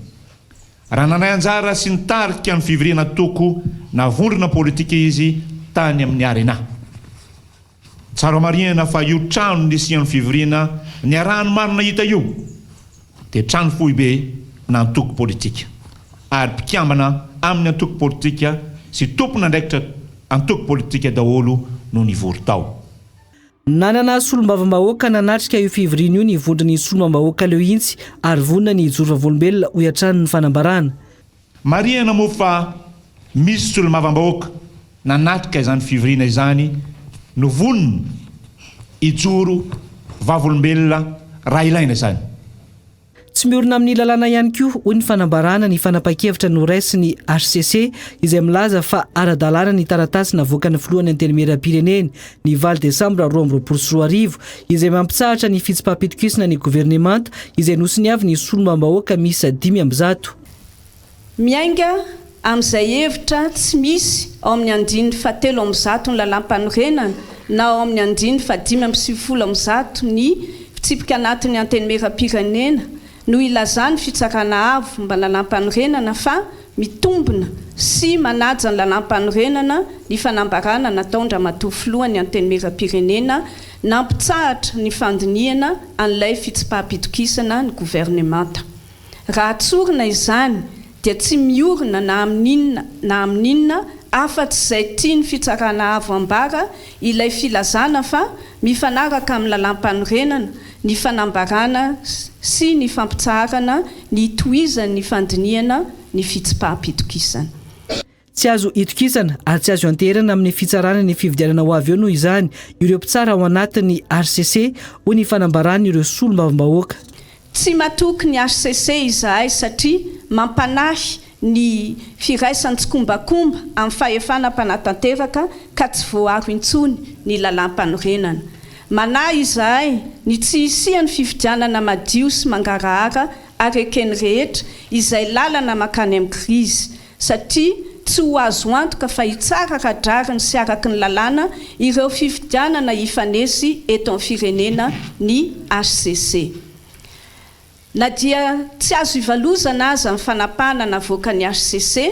Raha nandray anjara sy nitarika ny fivoriana antoko na vondrona politika izy tany amin'ny Arena. Tsara marihina fa io trano nisian'ny fivoriana niarahan'ny maro nahita io dia trano foibe na antoko politika ary mpikambana amin'ny antoko politika sy tompon'andraikitra antoko politika daholo no nivory tao. Nanana solombavambahoaka nanatrika io fivoriana io ny vondron'ny solombambahoaka Leo Hintsy ary vonona ny hijoro vavolombelona, hoy hatrany ny fanambarana. Marihana moa fa misy solombavambahoaka nanatrika izany fivoriana izany no vonona hijoro vavolombelona raha ilaina izany. Tsy miorina amin'ny lalàna ihany koa, hoy ny fanambarana ny fanapahan-kevitra noraisin'ny hcc izay milaza fa ara-dalàna ny taratasy navoakan'ny filohan'ny Antenimierampirenena ny valo desambra 2022 izay mampitsahatra ny fitsipaham-pitokisana ny governemanta izay nosoniavin'ny solombavambahoaka miisa 105. Miainga amin'izay hevitra tsy misy ao amin'ny andininy fahatelo amby zato ny Lalàmpanorenana na ao amin'ny andininy faha 195 ny Fitsipika anatin'ny Antenimierampirenena no ilazan'ny Fitsarana Avo momba ny Lalàmpanorenana fa mitombina sy manaja ny Lalàmpanorenana ny fanambarana nataon-dRamatoa Filohan'ny Antenimierampirenena nampitsahatra ny fandinihana an'ilay fitsipaham-pitokisana ny governemanta. Raha tsorina izany dia tsy miorina na amin'inona na amin'inona afa-tsy izay tian'ny Fitsarana Avo ambara ilay filazana fa mifanaraka amin'ny Lalàmpanorenana ny fanambarana sy ny fampitsaharana ny hitohizan'ny fandinihana ny fitsipaham-pitokisana. Tsy azo itokisana ary tsy azo ianteherana amin'ny fitsarana ny fifidianana ho avy eo noho izany ireo mpitsara ao anatin'ny hcc, hoy ny fanambaran'ireo solombavambahoaka. Tsy matoky ny hcc izahay satria mampanahy ny firaisan-tsikombakomba amin'ny fahefana mpanatanteraka ka tsy voaaro intsony ny lalàmpanorenana. Manahy izahay ny tsy hisian'ny fifidianana madio sy mangarahara ary eken'ny rehetra izay lalana mankany amin'ny krizy satria tsy ho azo antoka fa hitsara ara-drariny sy araka ny lalàna ireo fifidianana hifanesy eto amin'ny firenena ny hcc. Na dia tsy azo ivalozana aza ny fanapahana navoakan'ny hcc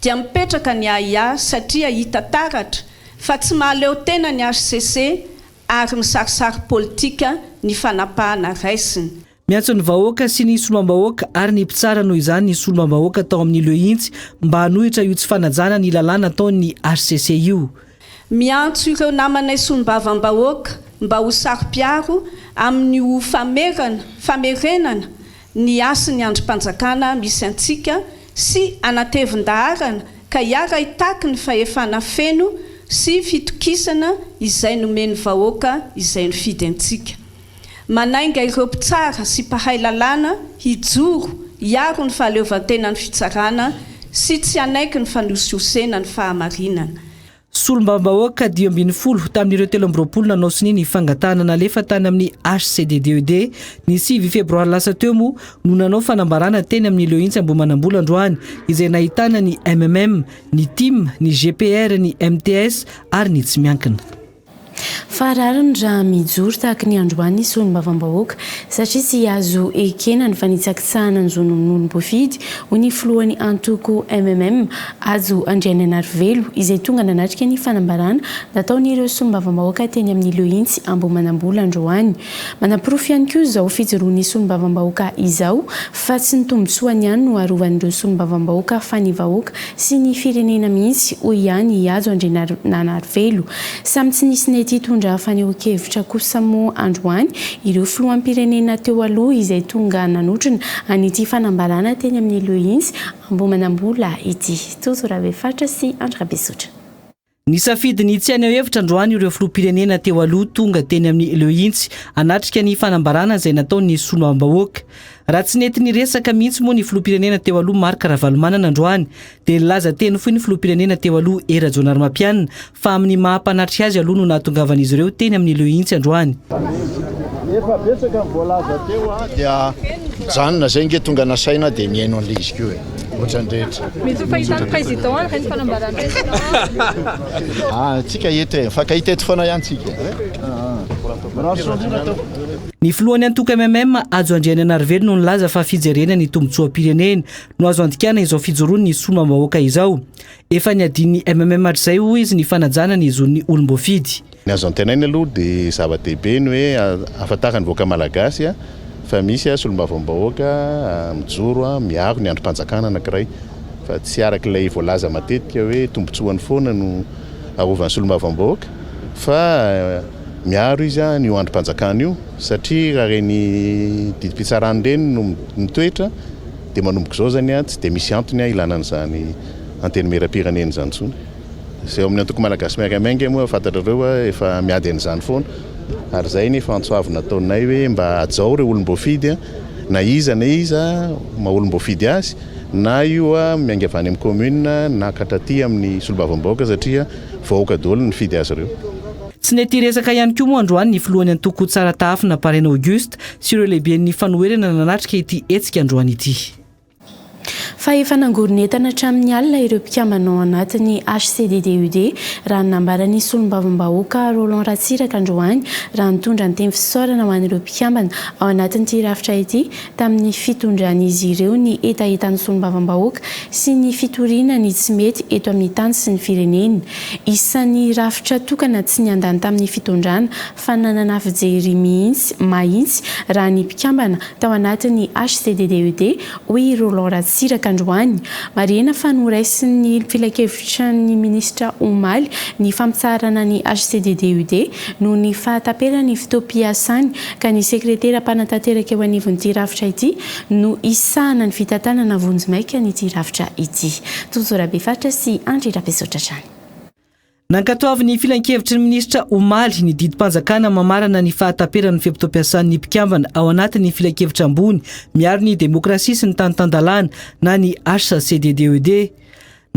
dia mipetraka ny ahiahy satria hita taratra fa tsy mahaleo tena ny hcc ary misarisary politika ny fanapahana raisiny. Miantso ny vahoaka sy ny solombambahoaka ary ny mpitsara noho izany ny solombambahoaka tao amin'ny Le Hintsy mba hanohitra io tsy fanajana ny lalàna ataon'ny hcc io. Miantso ireo namanay solombavambahoaka mba ho saro-piaro amin'ny ho famerana famerenana ny hasin'ny andrim-panjakana misy antsika sy hanatevin-daharana ka hiara-hitaky ny fahefana feno sy fitokisana izay nomen'ny vahoaka izay nifidy antsika. Manainga ireo mpitsara sy mpahay lalàna hijoro hiaro ny fahaleovantenan'ny fitsarana sy tsy hanaiky ny fanosihosena ny fahamarinana. Solombavambahoaka 15 tamin'ireo 23 nanao sonia ny fangatahana nalefa tany amin'ny HCDDED ny 9 febroary lasa teo moa no nanao fanambarana teny amin'ny Leohintsy Ambohimanambola androany izay nahitana ny mmm, ny tim, ny GPR, ny mts ary ny tsy miankina. Fa rariny raha mijoro tahaka ny androany ny solombavambahoaka satria tsy azo ekena ny fanitsakitsahana ny zon'olom-boafidy, hoy ny filohan'ny antoko mmm, Hajo Andrianainarivelo, izay tonga nanatrika ny fanambarana nataon'ireo solombavambahoaka teny amin'ny Lehintsy Ambohimanambola androany. Manaporofo ihany koa izao fijoroan'ny solombavambahoaka izao fa tsy ny tombontsoany ihany no arovan'ireo solombavambahoaka fa ny vahoaka sy ny firenena mihitsy, hoy ihany i Hajo Andrianarivelo. Samy tsy nisy nety hitondra fanehoan-kevitra kosa moa androany ireo filoham-pirenena teo aloha izay tonga nanotrona an'ity fanambarana teny amin'ny Lehintsy Ambohimanambola ity. Tojo Rabefaritra sy Andry Rabesotra. Nisafidy ny tsy haneho hevitra androany ireo filoham-pirenena teo aloha tonga teny amin'ny Le Hintsy hanatrika ny fanambarana izay nataon'ny solombavambahoaka. Raha tsy nety niresaka mihitsy moa ny filoham-pirenena teo aloha Marc Ravalomanana androany dia nilaza teny fohy ny filoham-pirenena teo aloha Hery Rajaonarimampianina fa amin'ny maha mpanatrika azy aloha no nahatongavan'izy ireo teny amin'ny Le Hintsy androany. Efa betsaka ny voalaza teo dia mijanona zay nge tonga nasaina dia nihaino an'ilay izy koa e. Ohatran'ny rehetra. Mety ho fahitan'ny président an'ireny fanambarana ireny. Ah, tsika eto e, mifankahita eto foana ihany tsika e. Mirary soa indrindra tompoko. Ny filohan'ny antoko mmm, Hajo Andrianainarivelo no nilaza fa fijerena ny tombontsoam-pirenena no azo andikana izao fijoroan'ny solombavambahoaka izao. Efa niadian'ny mmm hatrizay, hoy izy, ny fanajana ny zon'ny olom-boafidy. Ny azo antenaina aloha dia zava-dehibe ny hoe ahafantaran'ny vahoaka malagasy fa misy solombavambahoaka mijoro miaro ny andrim-panjakana anankiray fa tsy araka ilay voalaza matetika hoe tombotsoany foana no arovan'ny solombavambahoaka fa miaro izy an'io andrim-panjakana io satria raha ireny didim-pitsarana ireny no mitoetra dia manomboka izao izany tsy dia misy antony ilana an'izany antenimieram-pirenena izany intsony. Izay ao amin'ny antoko Malagasy Miaraka Miainga moa fantatrareo efa miady an'izany foana ary izay ny efa antso avo nataonay hoe mba hajao ireo olom-boafidy na iza na iza maha olom-boafidy azy na io miainga avy any amin'ny commune na ka hatraty amin'ny solombavambahoaka satria vahoaka daholo no nifidy azy ireo. Tsy nety hiresaka ihany koa moa androany ny filohan'ny antoko Tsaratahafina Paraina Auguste sy ireo lehiben'ny fanoherana nanatrika ity hetsika androany ity. Fa efa nangoron'entana hatramin'ny alina ireo mpikambana ao anatin'ny HCDDUD, raha ny nambaran'ny solombavambahoaka Roland Ratsiraka androany raha nitondra ny teny fisaorana ho an'ireo mpikambana ao anatin'ity rafitra ity tamin'ny fitondran'izy ireo ny hetahetan'ny solombavambahoaka sy ny fitoriana ny tsy mety eto amin'ny tany sy ny firenena. Isan'ny rafitra tokana tsy niandany tamin'ny fitondrana fa nanana fijery mihitsy mahitsy raha ny mpikambana tao anatin'ny HCDDED, hoy i Roland Ratsiraka androany. Marihina fa noraisin'ny filankevitra ny minisitra omaly ny fampitsaharana ny HCDDED noho ny fahataperan'ny fotoam-piasany ka ny sekretera mpanatanteraka eo anivon'ity rafitra ity no hisahana ny fitantanana vonjimaika an'ity rafitra ity. Tojo Rabefaritra sy Andry Rabesotra hatrany. Nankatoavin'ny Filankevitry ny Minisitra omaly ny didim-panjakana mamarana ny fahataperan'ny fe-potoam-piasan'ny mpikambana ao anatin'ny Filankevitra ambony miaro ny demokrasia sy ny tany tan-dalàna na ny HCDDED.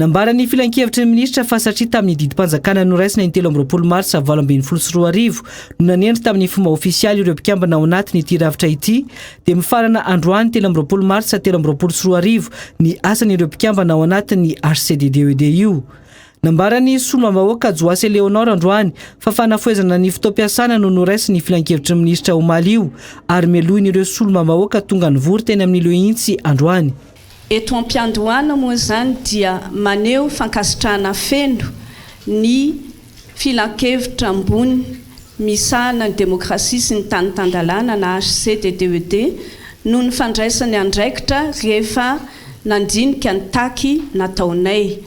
Nambaran'ny Filankevitry ny Minisitra fa satria tamin'ny didim-panjakana noraisina ny 23 marsa 2018 no nanendry tamin'ny fomba ofisialy ireo mpikambana ao anatin'ity rafitra ity dia mifarana androany 23 marsa 2023 ny asan'ireo mpikambana ao anatin'ny HCDDED io. Nambaran'ny solombavambahoaka Joasy Eléonore androany fa fanafohezana ny fotoam-piasana no noraisin'ny filankevitry ny minisitra omaly io ary melohin'ireo solombavambahoaka tonga nivory teny amin'ny Le Hintsy androany. Eto am-piandohana moa izany dia maneho fankasitrahana feno ny Filankevitra ambony misahana ny demokrasia sy ny tany tan-dalàna na HCDDED. noho ny fandraisany andraikitra rehefa nandinika ny taky nataonay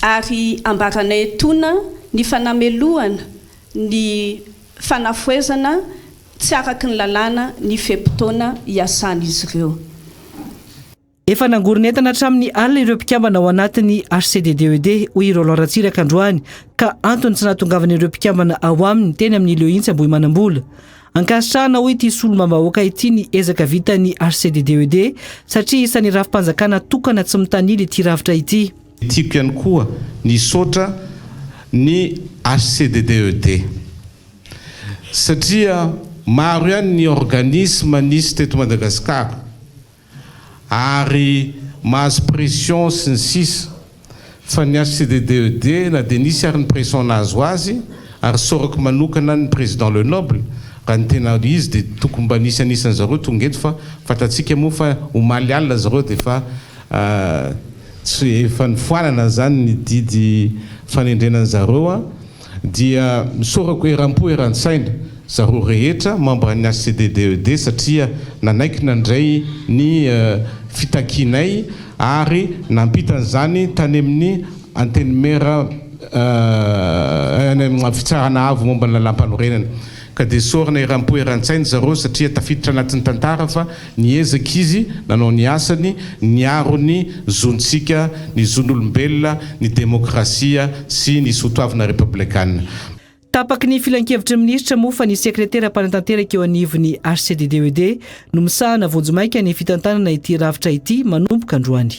ary ambaranay etoana ny fanamelohana ny fanafohezana tsy araka ny lalàna ny fe-potoana iasan'izy ireo. Efa nangorona entana hatramin'ny alina ireo mpikambana ao anatin'ny HCDDED, hoy i Roland Ratsiraka androany, ka antony tsy nahatongavan'ireo mpikambana ao aminy teny amin'ny Leo Hintsy Ambohimanambola. Ankasitrahana, hoy ity solombambahoaka ity ny ezaka vitan'ny HCDDED satria isan'ny rafi-panjakana tokana tsy mitanila ity rafitra ity. Tiako ihany koa ny hisaotra ny HCDDED satria maro ihany ny organisme nisy teto Madagasikara ary mahazo pression sy ny sisa fa ny HCDDED na dia nisy ary ny pression nahazo azy ary isaorako manokana ny président Lenoble raha ny tena izy dia tokony mba nisy anisan'ny zareo tonga eto fa fantatsika moa fa omaly alina zareo dia efa tsy efa nifoanana zany ny didy fanendrena an'zareo an Dia misaorako eram-po eran-tsaina zareo rehetra membre an'ny HCDDED satria nanaiky nandray ny fitakianay ary nampita an'izany tany amin'ny Antenimiera any amin'ny Fitsarana Avo momba ny Lalàmpanorenana. Ka dia isaorana eram-po eran-tsaina zareo satria tafiditra anatin'ny tantara fa niezaka izy nanao ny asany niaro ny zontsika, ny zon'olombelona, ny demokrasia sy ny soatoavina repoblikana. Tapaky ny filankevitry ny minisitra moa fa ny sekretera mpanatanteraka eo anivon'ny HCDDED no misahana vonjimaika ny fitantanana ity rafitra ity manomboka androany.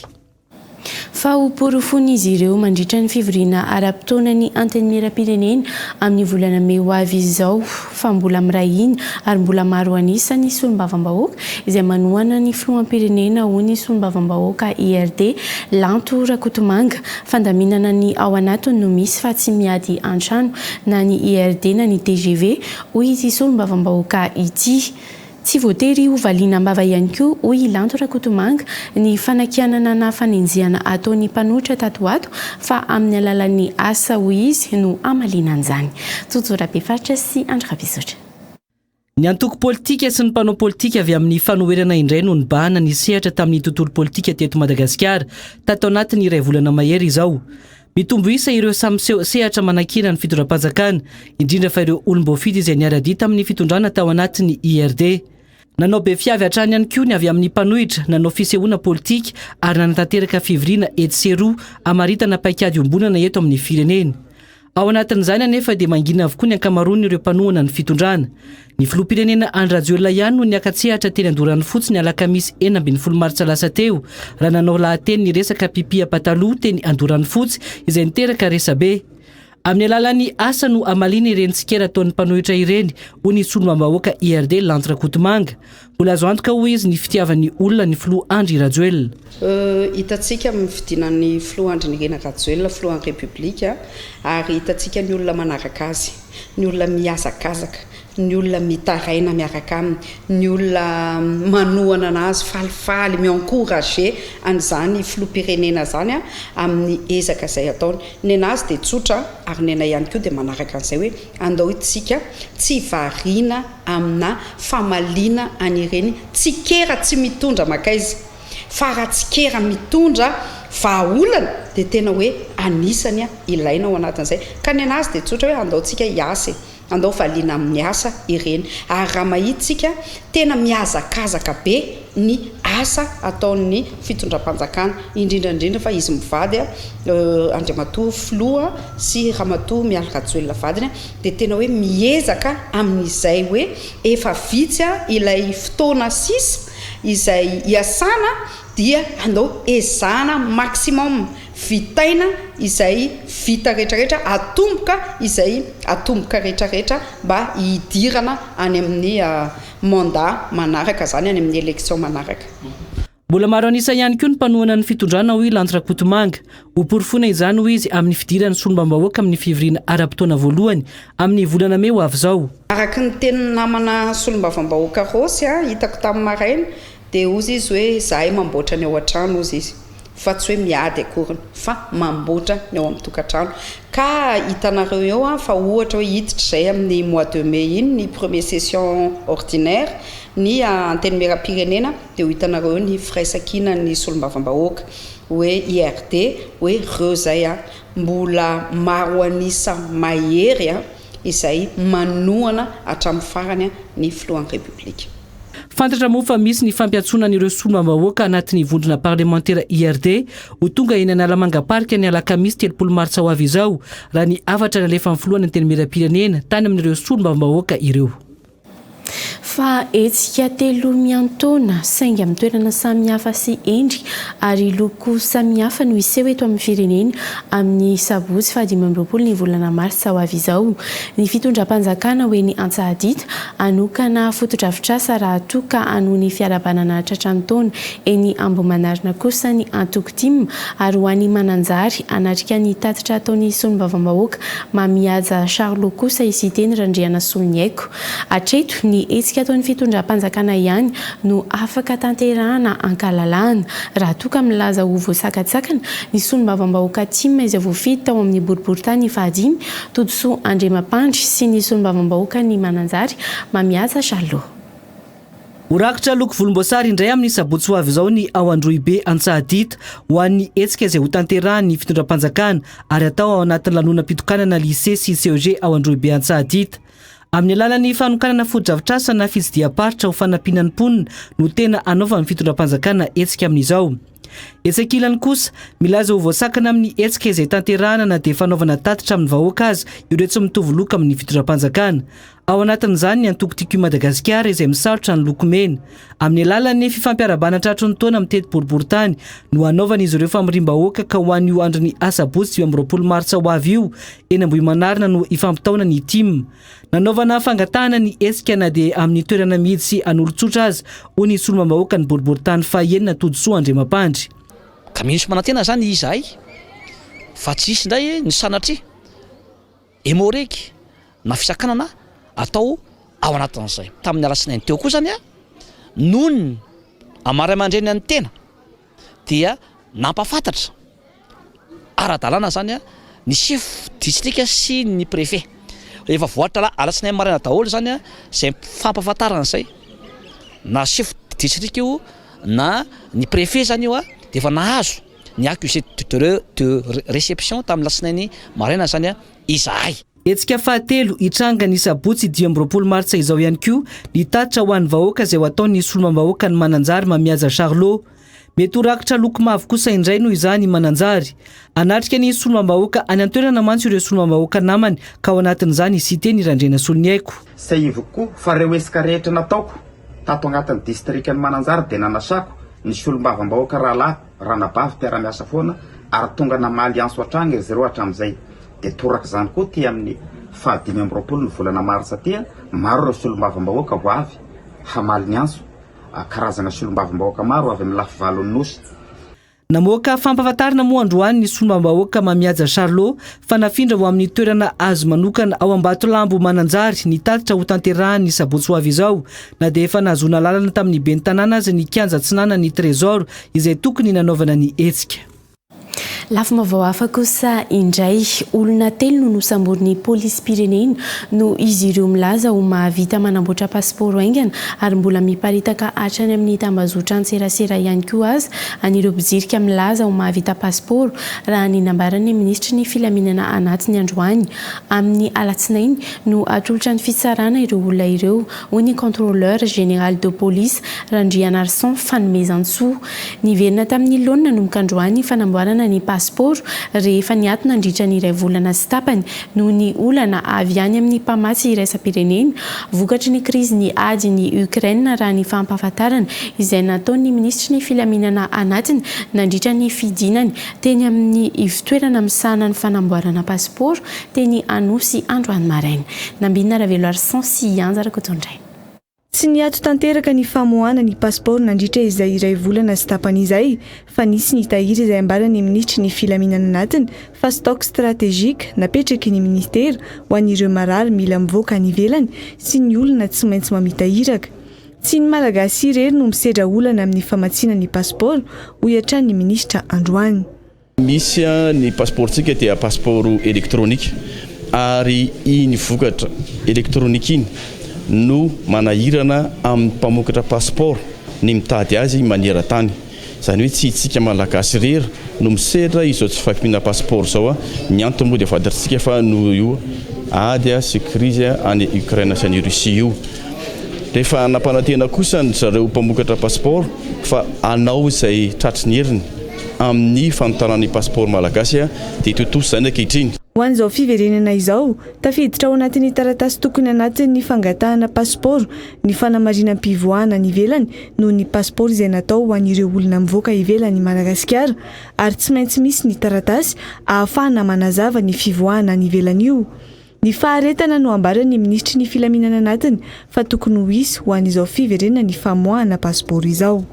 Fa ho porofoin'izy ireo mandritra ny fivoriana ara-potoanan'ny Antenimierampirenena amin'ny volana mey ho avy izao fa mbola miray hina ary mbola maro an'isa ny solombavambahoaka izay manohana ny filoham-pirenena hoy ny solombavambahoaka IRD Lanto Rakotomanga. Fandaminana ny ao anatiny no misy fa tsy miady an-trano na ny IRD na ny tgv hoy ity solombavambahoaka ity. Tsy voatery ho valiana am-bava ihany koa, hoy i Lanto Rakotomanga, ny fanakianana na fanenjehana ataon'ny mpanohitra tato ho ato fa amin'ny alalan'ny asa, hoy izy, no hamaliana an'izany. Tojo Rabefaritra sy Andry Rabezotra. Ny antoko politika sy ny mpanao politika avy amin'ny fanoherana indray no nibahana ny sehatra tamin'ny tontolo politika teto Madagasikara tato anatin'ny iray volana mahery izao. Mitombo isa ireo samy miseho sehatra manakiana ny fitondram-panjakana, indrindra fa ireo olom-boafidy izay niara-dia tamin'ny fitondrana tao anatin'ny IRD. Nanao be fiavy hatrany ihany koa ny avy amin'ny mpanohitra, nanao fisehoana politika ary nanatanteraka fivoriana etsy sy eroa hamaritana paikady iombonana eto amin'ny firenena. Ao anatin'izany anefa dia mangina avokoa ny ankamaroan'ireo mpanohana ny fitondrana. Ny filoham-pirenena Andry Rajoelina ihany no niaka-tsehatra teny Andoranofotsy ny alakamisy 16 martsa lasa teo raha nanao lahateny niresaka pipi am-pataloha teny Andoranofotsy izay niteraka resabe. Amin'ny alalan'ny asa no hamaliana ireny tsikera ataon'ny mpanohitra ireny, hoy ny solombambahoaka IRD Lanto Rakotomanga. Mbola azo antoka, hoy izy, ny fitiavan'ny olona ny filoha Andry Rajoelina. Hitantsika amin'ny fidinan'ny filoha Andry Nirina Rajoelina filohan'ny Repoblika ary hitantsika ny olona manaraka azy. ny olona mihazakazaka, ny olona mitaraina miaraka aminy, ny olona manohana anazy, falifaly, mi-encourager an'izany filoham-pirenena izany amin'ny ezaka izay ataony. Ny an'azy dia tsotra ary ny anay ihany koa dia manaraka an'izay hoe andao isika tsy variana amina famaliana an'ireny tsikera tsy mitondra mankaiza. Fa raha tsikera mitondra vahaolana dia tena hoe anisany ilaina ao anatin'izay. Ka ny an'azy dia tsotra hoe andao tsika hiasa e, andao valiana amin'ny asa ireny. Ary raha mahita tsika, tena mihazakazaka be ny asa ataon'ny fitondram-panjakana, indrindra indrindra fa izy mivady Andriamatoa Filoha sy Ramatoa Mialy Rajoelina vadiny dia tena hoe miezaka amin'izay hoe efa vitsy ilay fotoana sisa izay iasana dia andao ezahana maximum vitaina izay vita rehetra rehetra atomboka izay atomboka rehetra rehetra mba hidirana any amin'ny mandat manaraka zany any amin'ny election manaraka. Mbola maro an'isa ihany koa ny mpanohana ny fitondrana hoy Lanto Rakotomanga. Hoporofoina izany hoy izy amin'ny fidiran'ny solombambahoaka amin'ny fivoriana ara-potoana voalohany amin'ny volana mey ho avy izao. Araka ny tenin'ny namana solombavambahoaka Raosy hitako tamin'ny maraina dia hozy izy hoe izahay mamboatra ny ao an-trano hozy izy. Fa tsy hoe miady akoriny fa mamboatra ny ao amin'ny tokantrano. Ka hitanareo eo an fa ohatra hoe hiditra izay amin'ny mois de mai iny ny premier session ordinaire ny antenimierampirenena dia ho hitanareo eo ny firaisankinan'ny solombavambahoaka hoe IRD hoe reo izay an mbola maro an'isa mahery an izay manohana hatramin'ny farany ny filohan'ny Repoblika. Fantatra moa fa misy ny fampiantsoana an'ireo solombavambahoaka anatin'ny vondrona parlemantera IRD ho tonga eny Analamanga Park ny alakamisy 30 martsa ho avy izao, raha ny hafatra nalefan'ny filohan'ny Antenimierampirenena tany amin'ireo solombavambahoaka ireo. Fa hetsika telo miantaona, saingy amin'ny toerana samihafa sy endrika ary loko samihafa no hiseho eto amin'ny firenena amin'ny sabotsy faha-25 ny volana martsa ho avy izao. Ny fitondram-panjakana ho eny Antsahadita hanokana fotodrafitrasa raha toa ka hanohy ny fiarahabana nahatratra ny taona eny Ambohimanarina kosa ny antoko tim ary ho an'i Mananjary hanatrika ny tatitra ataon'ny solombavambahoaka Mamihaja Charlot kosa i Siteny Randrianasoloniaiko. Hatreto, ny hetsika ataon'ny fitondram-panjakana ihany no afaka tanterahana ankalalahana raha toa ka milaza ho voasakatsakana ny solombavambahoaka tim izay voafidy tao amin'ny boriborintany fahadimy Todisoa Andriamampandry sy ny solombavambahoakan'i Mananjary, Mamihaja Charlot. Ho rakotra loko volomboasary indray amin'ny sabotsy ho avy izao ny ao Androhibe Antsahadita ho an'ny hetsika izay hotanterahan'ny fitondram-panjakana ary hatao ao anatin'ny lanonam-pitokanana Lycée sy CEG ao Androhibe Antsahadita. Amin'ny alalan'ny fanokanana fotodrafitrasa na fitsidiham-paritra ho fanampiana ny mponina no tena hanaovan'ny fitondram-panjakana hetsika amin'izao. Etsy ankilany kosa, milaza ho voasakana amin'ny hetsika izay tanterahana na dia fanaovana tatitra amin'ny vahoaka aza ireo tsy mitovy loko amin'ny fitondram-panjakana. Ao anatin'izany ny antoko Tiako i Madagasikara izay misalotra ny loko mena. Amin'ny alalan'ny fifampiarahabana tratry ny taona mitety boriborintany no hanaovan'izy ireo famoriam-bahoaka ka ho an'io andron'ny asabotsy 25 martsa ho avy io eny Ambohimanarina no hifampitaona ny tim. Nanaovana fangatahana ny hetsika na dia amin'ny toerana mihidy sy an'olon-tsotra aza, hoy ny solombavambahoakan'ny boriborintany fahenina Todisoa Andriamampandry. Ka mino sy manantena izany izahay fa tsy hisy indray ny sanatria hémorragie na fisakanana atao ao anatin'izay. Tamin'ny alatsinainy teo koa izany nony amin'ny ray aman-dreny an'ny tena dia nampahafantatra ara-dalàna izany ny chef distrika sy ny préfet. Efa voatra alatsinainy maraina daholo izany izay fampahafantarana izay na chef distrika io na ny préfet izany io dia efa nahazo ny accusé de réception tamin'ny alatsinainy maraina izany izahay. Hetsika fahatelo hitranga ny sabotsy 25 martsa izao ihany koa ny tatitra ho an'ny vahoaka izay ho ataon'ny solombavambahoakan'i Mananjary Mamihaja Charlot. Mety ho rakotra loko mavo kosa indray noho izany i Mananjary. Hanatrika ny solombavambahoaka any an-toerana mantsy ireo solombavambahoaka namany ka ao anatin'izany i Siteny Randrianasoloniaiko. Tsiahiviko koa fa ireo hetsika rehetra nataoko tato agnatin'ny distrikan'i Mananjary dia nanasako ny solombavambahoaka rahalahy ranabavy mpiara-miasa foana ary tonga namaly antso hatrany ry zareo hatramin'izay. Dia torak'izany koa aty amin'ny faha 25 ny volana martsa aty, maro ireo solombavambahoaka ho avy hamaly ny antso, karazana solombavambahoaka maro avy amin'ny lafivalon'ny Nosy. Namoaka fampahafantarana moa androany ny solombavambahoaka Mamihaja Charlot fa nafindra ho amin'ny toerana azy manokana ao Ambatolampy Mananjary ny tatitra hotanterahany ny sabotsy ho avy izao na dia efa nahazoana alalana tamin'ny ben'ny tanàna aza ny kianja atsinanan'ny Trésor izay tokony nanaovana ny hetsika. Lafim-baovao hafa kosa indray, olona telo no nosamborin'ny polisim-pirenena noho izy ireo milaza ho mahavita manamboatra pasipaoro haingana ary mbola miparitaka hatrany amin'ny tambazotran-tserasera ihany koa aza an'ireo mpijirika milaza ho mahavita pasipaoro raha ny nambaran'ny minisitry ny filaminana anatiny androany. Amin'ny alatsinainy no hatolotra ny fitsarana ireo olona ireo, hoy ny Contrôleur Général de Police Randrianarison Fanomezantsoa. Niverina tamin'ny laoniny nanomboka androany ny fanamboarana ny pasipaoro rehefa niato nandritra ny iray volana sy tapany noho ny olana avy any amin'ny mpamatsy iraisam-pirenena vokatry ny krizin'ny adin'i Ukraine raha ny fampahafantarana izay nataon'ny minisitry ny filaminana anatiny nandritra ny fidinany teny amin'ny ivotoerana misahana ny fanamboarana pasipaoro teny Anosy androany maraina. Nambinina Raveloarison sy Ianja Rakotondraina. Tsy niato tanteraka ny famoahana ny pasipaoro nandritra izay iray volana sy tapany izay fa nisy ny tahiry izay ambaran'ny minisitry ny filaminana anatiny fa stock stratégique napetraky ny minisitera ho an'ireo marary mila mivoaka any ivelany sy ny olona tsy maintsy mamita iraka. Tsy ny Malagasy irery no misedra olana amin'ny famatsiana ny pasipaoro, hoy hatrany ny minisitra androany. Misy ny pasipaorontsika dia pasipaoro elektronika ary iny vokatra elektronika iny no manahirana amin'ny mpamokatra pasipaoro ny mitady azy maneran-tany. Izany hoe tsy itsika Malagasy irery no misedra izao tsy fahampiana pasipaoro izao. Ny antony moa dia fantatsika fa noho io ady sy krizy any Ukraine sy any Russie io. Rehefa nampanantena kosa ny zareo mpamokatra pasipaoro fa hanao izay tratry ny heriny amin'ny fanontana ny pasipaoro malagasy dia tontosa izany ankehitriny. Ho an'izao fiverenana izao, tafiditra ao anatin'ny taratasy tokony anatin'ny fangatahana pasipaoro ny fanamarinam-pivoahana any ivelany noho ny pasipaoro izay natao ho an'ireo olona mivoaka ivelan'i Madagasikara ary tsy maintsy misy ny taratasy ahafahana manazava ny fivoahana any ivelany io. Ny faharetana no ambaran'ny minisitry ny filaminana anatiny fa tokony ho hisy ho an'izao fiverenan'ny famoahana pasipaoro izao.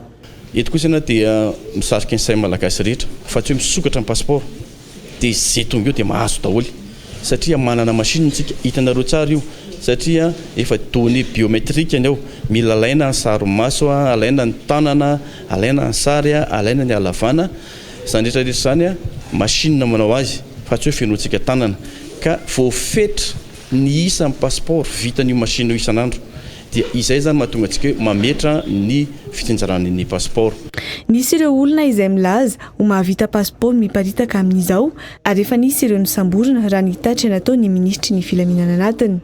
Eto kosa ianao dia misarika ny sain'ny Malagasy rehetra fa tsy hoe misokatra ny pasipaoro dia ze tonga eo dia mahazo daholo satria manana machine tsika, hitanareo tsara io satria efa données biometrique ny ao, mila alaina ny sary maso, alaina ny tanana, alaina ny sary, alaina ny halavana. Izany rehetra rehetra izany machine manao azy fa tsy hoe fenointsika tanana ka voafetra ny isan'ny passeport vitan'io machine io isan'andro dia izay izany mahatonga antsika hoe mametra ny fitsinjarana ny passeport. Nisy ireo olona izay milaza ho mahavita passeport miparitaka amin'izao ary efa nisy ireo nosamborina raha ny tatitra nataon'ny minisitry ny filaminana anatiny.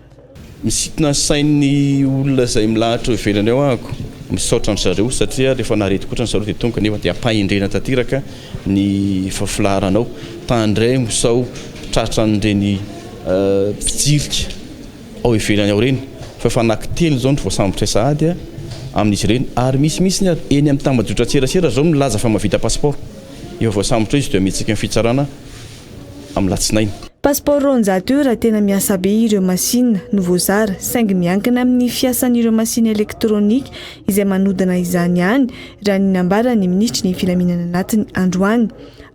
Misintona ny sain'ny olona izay milahatra eo ivelany eo ahako. Misaotra an-dry zareo satria rehefa naharety kotrana zareo dia tonga nefa dia ampahendrena tanteraka ny filaharanao. Tandremo sao tratran'ireny mpijirika ao ivelany ao ireny fa efa anankitelo izao no voasambotray sahady amin'izy ireny ary misy mihitsy ary eny amin'ny tambajotran-tserasera izao milaza fa mahavita passeport. Efa voasambotra izy dia mihetsika ny fitsarana. amin'ny latsinainy. Passeport 200 eo raha tena miasa be ireo machine no voazara saingy miankina amin'ny fiasan'ireo machine elektronika izay manodina izany ihany raha ny nambaran'ny minisitry ny filaminana anatiny androany.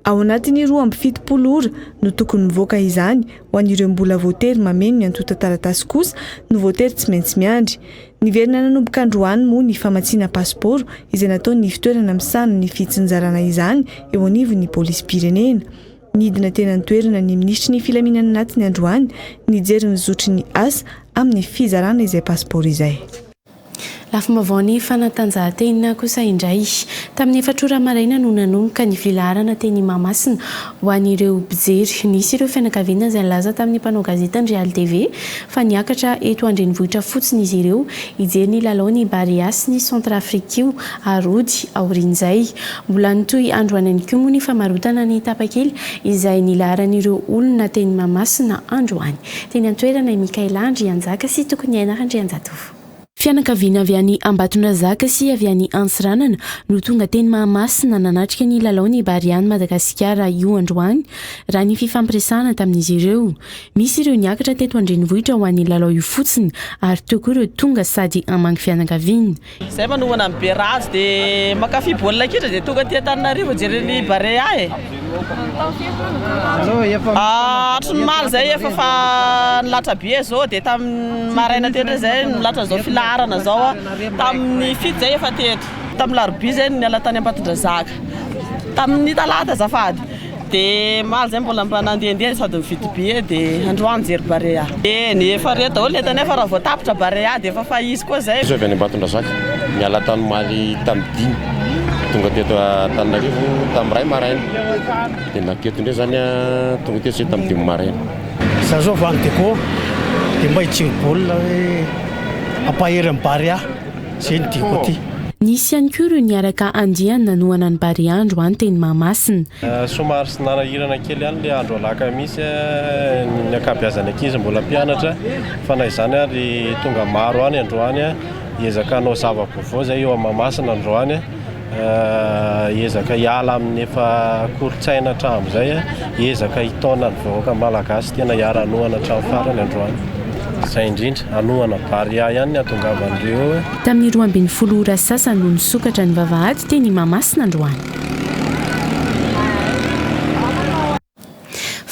Ao anatin'ny 72 ora no tokony mivoaka izany ho an'ireo mbola voatery mameno ny antontan-taratasy kosa no voatery tsy maintsy miandry. Niverina nanomboka androany moa ny famatsiana pasipaoro izay nataon'ny fitoerana misahana ny fitsinjarana izany eo anivon'ny polisim-pirenena. Nidina teny an-toerana ny minisitry ny filaminana anatiny androany nijery ny zotry ny asa amin'ny fizarana izay pasipaoro izay. Lafim-baovaon'ny fanatanjahantena kosa indray. Tamin'ny efatra ora maraina no nanomboka ny filaharana teny Mahamasina ho an'ireo mpijery. Nisy ireo fianakaviana izay nilaza tamin'ny mpanao gazety ny Real TV fa niakatra eto an-drenivohitra fotsiny izy ireo hijery ny lalaon'ny Barea sy ny Centrafrique io ary hody aorian'izay. Mbola nitohy androany ihany koa moa ny famarotana ny tapakila izay nilaharan'ireo olona teny Mahamasina androany. Teny an-toerana i Mickaela Andrianjaka sy Tokoniaina Randrianjatovo. Fianakaviana avy any Ambatondrazaka sy avy any Antsiranana no tonga teny Mahamasina nanatrika ny lalaon'ny Barea an'i Madagasikara io androany raha ny fifampiresahana tamin'izy ireo. Misy ireo niakatra teto an-drenivohitra ho an'ny lalao io fotsiny ary teo koa ireo tonga sady hamangy fianakaviana. Izay manohana an'i Berajo dia mankafy baolina kitra dia tonga aty Antananarivo hijery ny Barea e. Hatry ny omaly izay efa fa nilatra be izao dia tamin'ny maraina teo indray izay nilatra izao filaharana izao. Tamin'ny fito izay efa teto. Tamin'ny alarobia izay niala tany Ambatondrazaka. Tamin'ny talata azafady. Dia omaly zay mbola mba nandehandeha sady nividy billet dia androany nijery Barea. Eny, efa re daholo ny entana fa raha vao tapitra Barea dia efa fa izy koa zay. Izaho avy any Ambatondrazaka, niala tany omaly tamin'ny dimy, tonga teto Antananarivo tamin'ny iray maraina, dia nanketo indray izany tonga teto izay tamin'ny dimy maraina. Izaho izao avy any Diego dia mba hijery baolina hoe hampahery an'i Barea. Zay ny diako aty. Nisy ihany koa ireo niaraka andiany nanohana ny Barea androany teny Mahamasina. Somary sy nanahirana kely ihany ilay andro alakamisy ny ankabeazan'ny ankizy mbola mpianatra fa na izany ary tonga maro any androany hiezaka hanao zava-baovao izay eo Mahamasina androany. Hiezaka hiala amin'ny efa kolontsaina hatramin'izay, hiezaka hitaona ny vahoaka malagasy tena hiara-hanohana hatramin'ny farany androany. Izay indrindra, hanohana Barea ihany ny hahatongavan'ireo eo. Tamin'ny 12 ora sasany no nisokatra ny vavahady teny Mahamasina androany.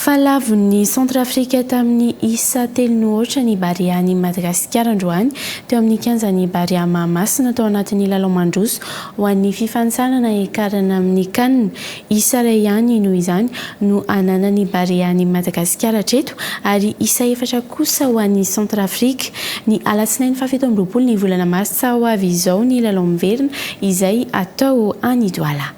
Fa lavon'ny Centrafrique tamin'ny isa telo no aotra ny Barea an'i Madagasikara androany teo amin'ny kianjan'ny Barea Mahamasina tao anatin'ny lalao mandroso ho an'ny fifanintsanana hiakarana amin'ny Can. Isa iray ihany noho izany no ananan'ny Barea an'i Madagasikara hatreto ary isa efatra kosa ho an'ny Centrafrique. Ny alatsinainy fahafito amby 20 ny volana martsa ho avy izao ny lalao miverina izay atao any Douala.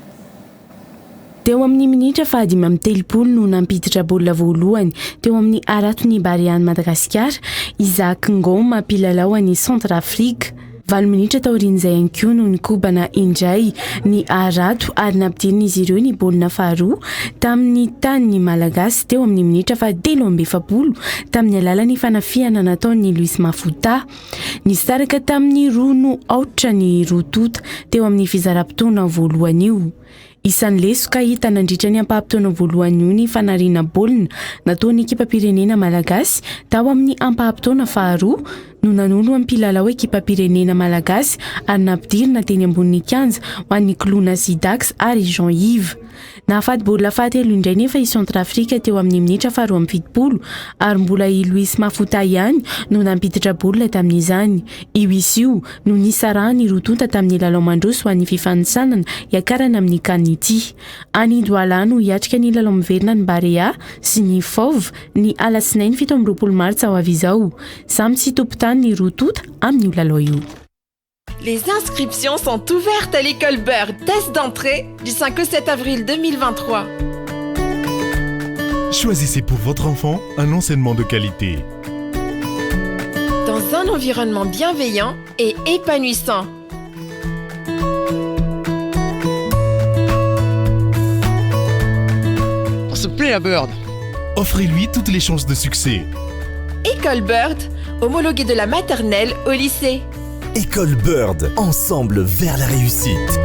Teo amin'ny minitra faha-35 no nampiditra baolina voalohany teo amin'ny haraton'ny Barea an'i Madagasikara, Isaac Ngoma mpilalao an'i Centrafrique. Valo minitra taorian'izay ihany koa no nikobana indray ny harato ary nampidirin'izy ireo ny baolina faharoa tamin'ny tanin'ny Malagasy teo amin'ny minitra faha-43 tamin'ny alalan'ny fanafihana nataon'i Luis Mafuta. Nisaraka tamin'ny roa no aotra ny roa tonta teo amin'ny fizaram-potoana voalohany io. Isan'ny lesoka hita nandritra ny ampaham-potoana voalohany io ny fanariana baolina nataon'ny ekipam-pirenena malagasy tao amin'ny ampaham-potoana faharoa no nanolo ny mpilalao ekipam-pirenena malagasy ary nampidirina teny ambonin'ny kianja ho an'ny Clown sy Dax ary Jean Yves. Nahafaty baolina fahatelo indray nefa i Centrafrique teo amin'ny minitra faha-72 ary mbola i Luis Mafuta ihany no nampiditra baolina tamin'izany. Io isa io no nisarahan'ny roa tonta tamin'ny lalao mandroso ho an'ny fifanintsanana hiakarana amin'ny Can ity. Any Douala no hiatrika ny lalao miverina ny Barea sy ny Fauve ny alatsinainy 27 martsa ho avy izao. Samy tsy tompon-tany ny roa tonta amin'io lalao io. Les inscriptions sont ouvertes à l'école Bird. Test d'entrée du 5 au 7 avril 2023. Choisissez pour votre enfant un enseignement de qualité. Dans un environnement bienveillant et épanouissant. On se plaît à Bird. Offrez-lui toutes les chances de succès. École Bird, homologuée de la maternelle au lycée. École Bird, ensemble vers la réussite.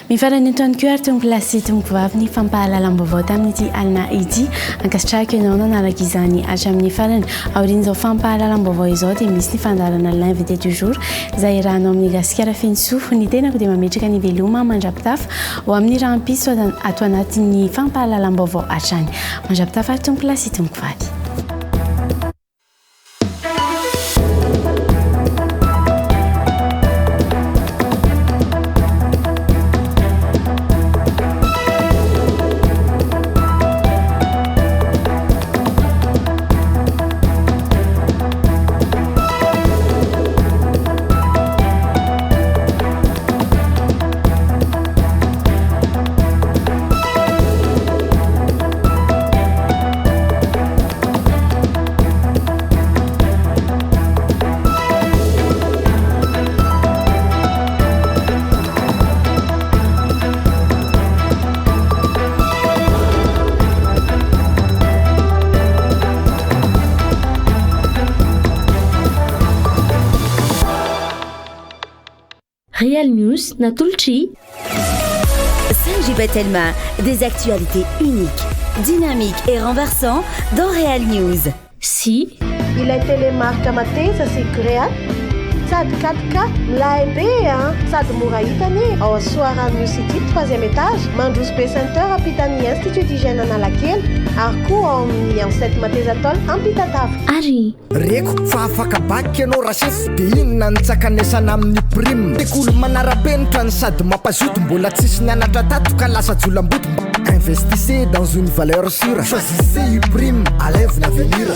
Mifarana eto ihany koa ary tompoko lahy sy tompoko vavy ny fampahalalam-baovao tamin'ity alina ity. Ankasitrahako ianao nanaraka izany hatramin'ny farany. Aorian'izao fampahalalam-baovao izao dia misy ny fandaharana L'invité du jour izay iarahanao amin'ny Gasikara Fenosoa. Ny tenako dia mametraka ny veloma mandra-pitafa ho amin'ny rahampitso ato anatin'ny fampahalalam-baovao hatrany. Mandra-pitafa ary tompoko lahy sy tompoko vavy. Real News natolotr'i. Sanji Batelma, des actualités uniques, dynamiques et renversants dans Real News. Sy. Ilay telemark mateza sy great sady 4K milay be an! Sady mora hita anie ao Soarano New City troisième étage, Mandroso Be Center ampitan'ny Institut d'Hygiène Analakely ary koa ao amin'ny Ancet Mateza Tol Ampitatafika. Ary. Reko fa afaka bac ianao rasefo de inona ny tsakanesana amin'ny prime? Sekoly manara-penitra no sady mampazoto mbola tsisy nianatra tato ka lasa jolamboto mba investissez dans une valeur sure choisissez uprime alaivo l'avenir.